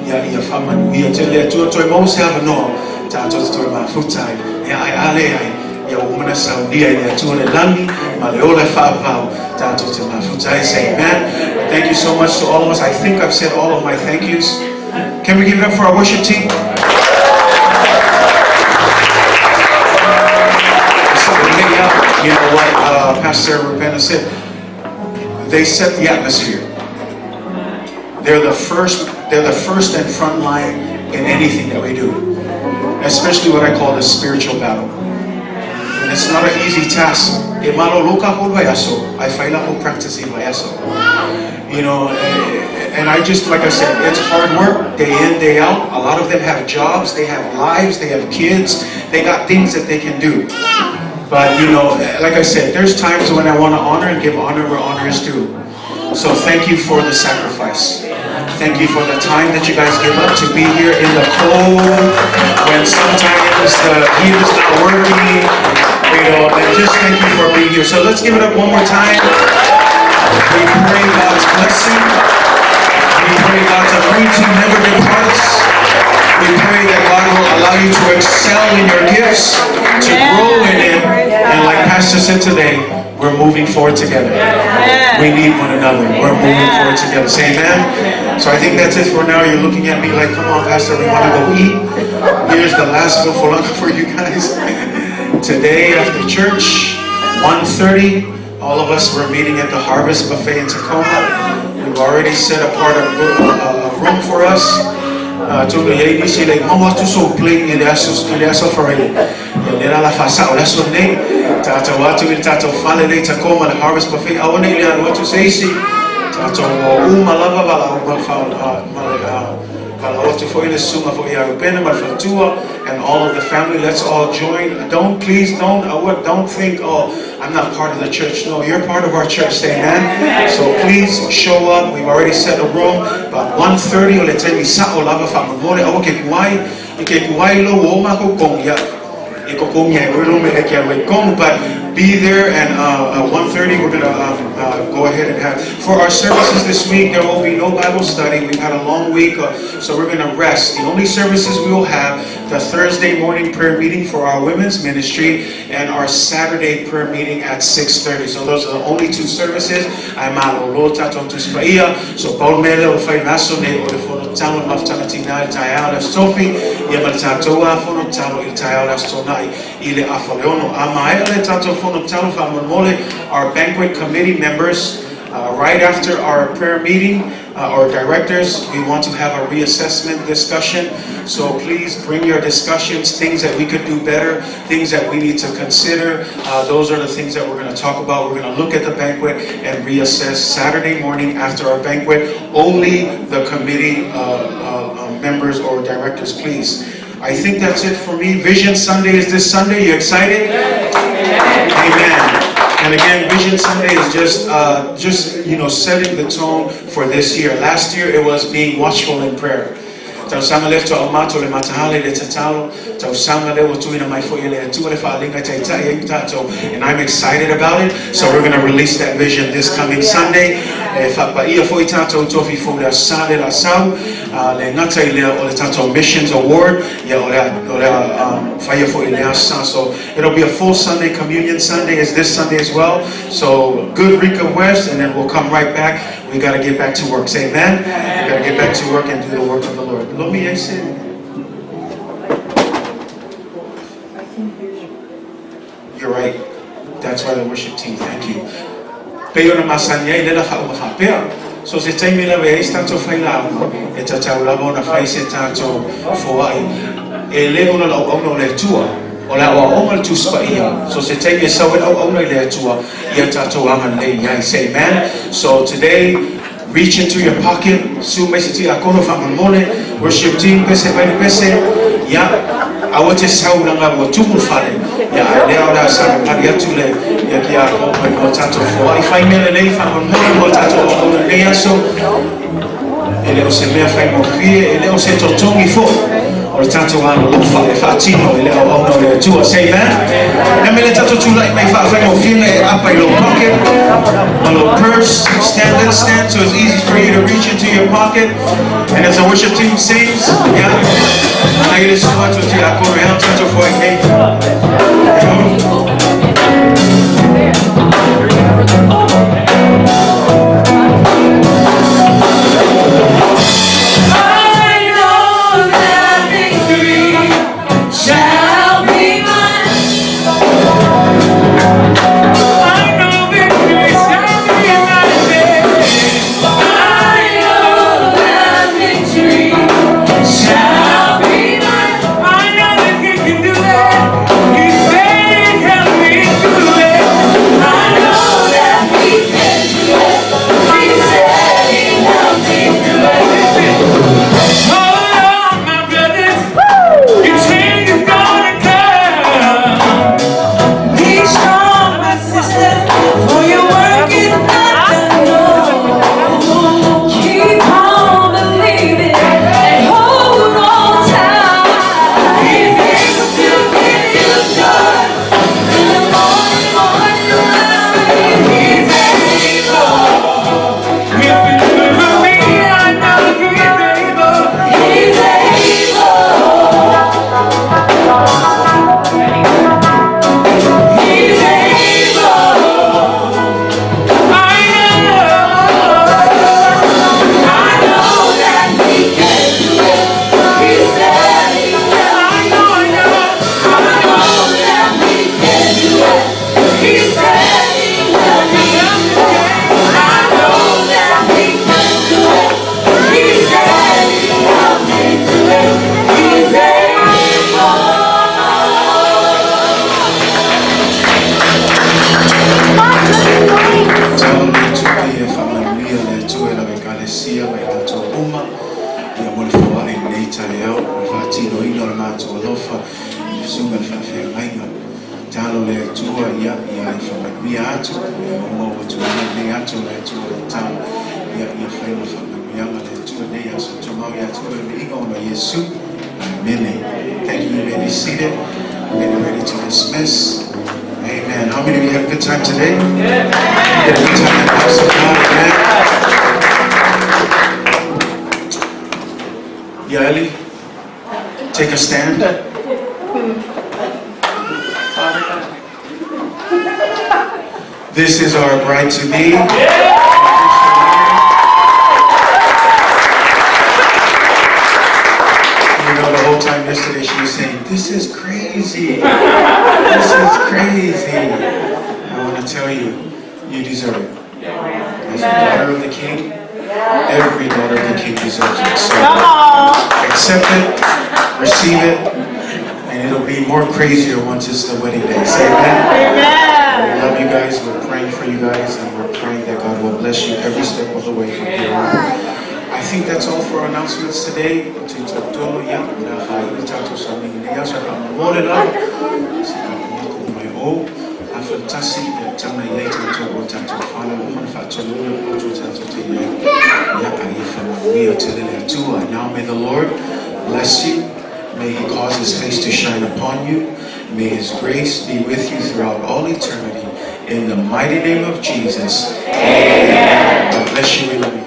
ia ia faamanuia tele le Atua toe maua se avanoa tatou te toe mafuta ai ia ae a leai ia ua uma ona saunia i le Atua le lagi ma le ola e faavavau tatou te mafuta ai. Say amen. Thank you so much to all of us. I think I've said all of my thank yous. Can we give it up for our worship team? So, you know what Pastor Rupena said? They set the atmosphere. They're the first and front line in anything that we do. Especially what I call the spiritual battle. And it's not an easy task. E malolo ka ko vaiaso, ai fai la ko practice i vaiaso. And I just, like I said, it's hard work, day in, day out. A lot of them have jobs, they have lives, they have kids, they got things that they can do. But, like I said, there's times when I want to honor and give honor where honor is due. So thank you for the sacrifice. Thank you for the time that you guys give up to be here in the cold, when sometimes the heat is not working, and just thank you for being here. So let's give it up one more time. We pray God's blessing. We pray God's anointing never departs. We pray that God will allow you to excel in your gifts, to grow in it, and like Pastor said today, we're moving forward together. We need one another. We're moving forward together. Say amen. So I think that's it for now. You're looking at me like, come on, Pastor, we want to go eat. Here's the last fololaga for you guys. Today after church, 1:30, all of us were meeting at the Harvest Buffet in Tacoma. We've already set apart a room for us. Tonu i ai nisi le mau atu so plate i le aso Friday. Ia le la fasa o le aso nei. Tātou atu i le tātou fale nei Tacoma le Harvest Buffet. Aua nei le alu atu se isi. Tātou o uma lava vala o ma fa ma le vala atu foi le susuga foi ia Rupena ma le faletua and all of the family. Let's all join. Don't, please don't, don't think, "Oh, I'm not part of the church." No, you're part of our church. Say amen. So please show up. We've already set a room. About 1:30 o le taimi sa'o lava faamolemole aua ke kuai i ke kuai lo o mako kong ia e ko kong ia e lo me e ke alu e kong, but be there and 1:30 we're gonna go ahead and have for our services this week. There will be no Bible study. We've had a long week, so we're gonna rest. The only services we will have, the Thursday morning prayer meeting for our women's ministry and our Saturday prayer meeting at 6:30. So those are the only two services. Ae malolo tatou Tusi Paia. So pau le mea lea o le fai aso nei o le fono tatalo le mafutaga tina i le taeao le Aso Tofi ia ma le tatou a fono tatalo i le taeao le Aso Toonai i le 5:30. A maea le tatou fono tatalo faamolemole, our banquet committee members, right after our prayer meeting, our directors, we want to have a reassessment discussion. So please bring your discussions, things that we could do better, things that we need to consider. Those are the things that we're going to talk about. We're going to look at the banquet and reassess Saturday morning after our banquet. Only the committee members or directors, please. I think that's it for me. Vision Sunday is this Sunday. You excited? Amen. And again, Vision Sunday is just, just setting the tone for this year. Last year it was being watchful in prayer. Tausaga lea faatoa matou le matahale le tatalo, tausaga lea ua tuuina mai foi e le Atua le faaaliga e taitai ai tatou, and I'm excited about it. So we're going to release that vision this coming Sunday. E faapaia foi tatou tofi fou le Aso Sa le lasau, le gata i lea o le tatou Missions Award, ia o le o le a faia foi i le Aso Sa. So it'll be a full Sunday. Communion Sunday is this Sunday as well. So good week of rest, and then we'll come right back. We got to get back to work. Say amen. We got to get back to work and do the work of the Lord. Lomi ese. You're right. That's why the worship team, thank you. Pei ona masani ai lea faauga faapea. So se taimi lava e ai se tatou failauga, e tatau lava ona fai se tatou foai. E le o le auauna o le Atua, o le aoaoga o le Tusi Paia. So se taimi e sau ai le auauna i le Atua, ia tatou agalelei i ai. Say amen. So today, reach into your pocket, su mai se tiakono faamolemole, worship team, pese mai le pese, ia, aua te sau leaga ua tumu le fale, ia, ae lea o le a savavali atu le, ia tiakono mai mo tatou foai. Fai mea lelei faamolemole mo le tatou auauna i lenei aso. E le o se mea faigofie, e le o se totogi foi o le tatou alolofa e faatino i le auauna o le Atua. Say amen. Na me le tatou tulai mai faafaigofie e apa i lou pocket, ma lou purse. Stand, let's stand so it's easy for you to reach into your pocket. And as the worship team sings, yeah. Nai le sua atu ti a kore hau tatou foai nei. I know that victory shall be mine. I know victory shall be mine. I know that victory shall be mine. I know that He can do it. He said He'd help me do it. I know that He can do it. He said He'd help me do it. Listen. Hold on, my brothers. Your change is gonna come. Be strong, my sisters, for your work is not done. No. Keep on believing and hold on tight. He's able to give you joy in the morning, morning light. He's able. He's been good for me. I know he's able. He's able. He's able. I know. I know that he can do it. He said he can. I know. I know. I know that he can do it. He said he will be do it. I know that he can do it. He said he will be do it. He's able. Talo le Atua ia faamanuia le Atua i lau Ekalesia ma i tatou uma, ia mo le foai i lenei taeao, o le faatinoina o le matou alofa i le susuga i le faafeagaiga. Talo le Atua ia ia e faamanuia atu, mea uma ua tuuina i lenei ato le Atua le talo, ia ia fai ma faamanuiaga le Atua i lenei aso. Tumau ia te oe le viiga ona o Iesu. Amene. Thank you. You may be seated. We're getting ready to dismiss. Amen. How many of you had a good time today? Yeah. You had a good time at the house of God. Amen. Yeah, Ellie, take a stand. This is our bride to be. The whole time yesterday she was saying, "This is crazy. This is crazy." I want to tell you, you deserve it. As a daughter of the King, every daughter of the King deserves it. So accept it, receive it, and it'll be more crazier once it's the wedding day. Say amen. Amen. We love you guys. We're praying for you guys, and we're praying that God will bless you every step of the way from here on. I think that's all for our announcements today. Te tautono ia, na whai tatou sauni nei aso ka mole lava. Se ka mako mai o. Faatasi, e tatau ona i ai tatou o tatou fale ua uma ona faatonuina potu tatou te i ai. Ia, a ia faamanuia tele le Atua. Now may the Lord bless you. May he cause his face to shine upon you. May his grace be with you throughout all eternity. In the mighty name of Jesus. Amen. God bless you. We love you.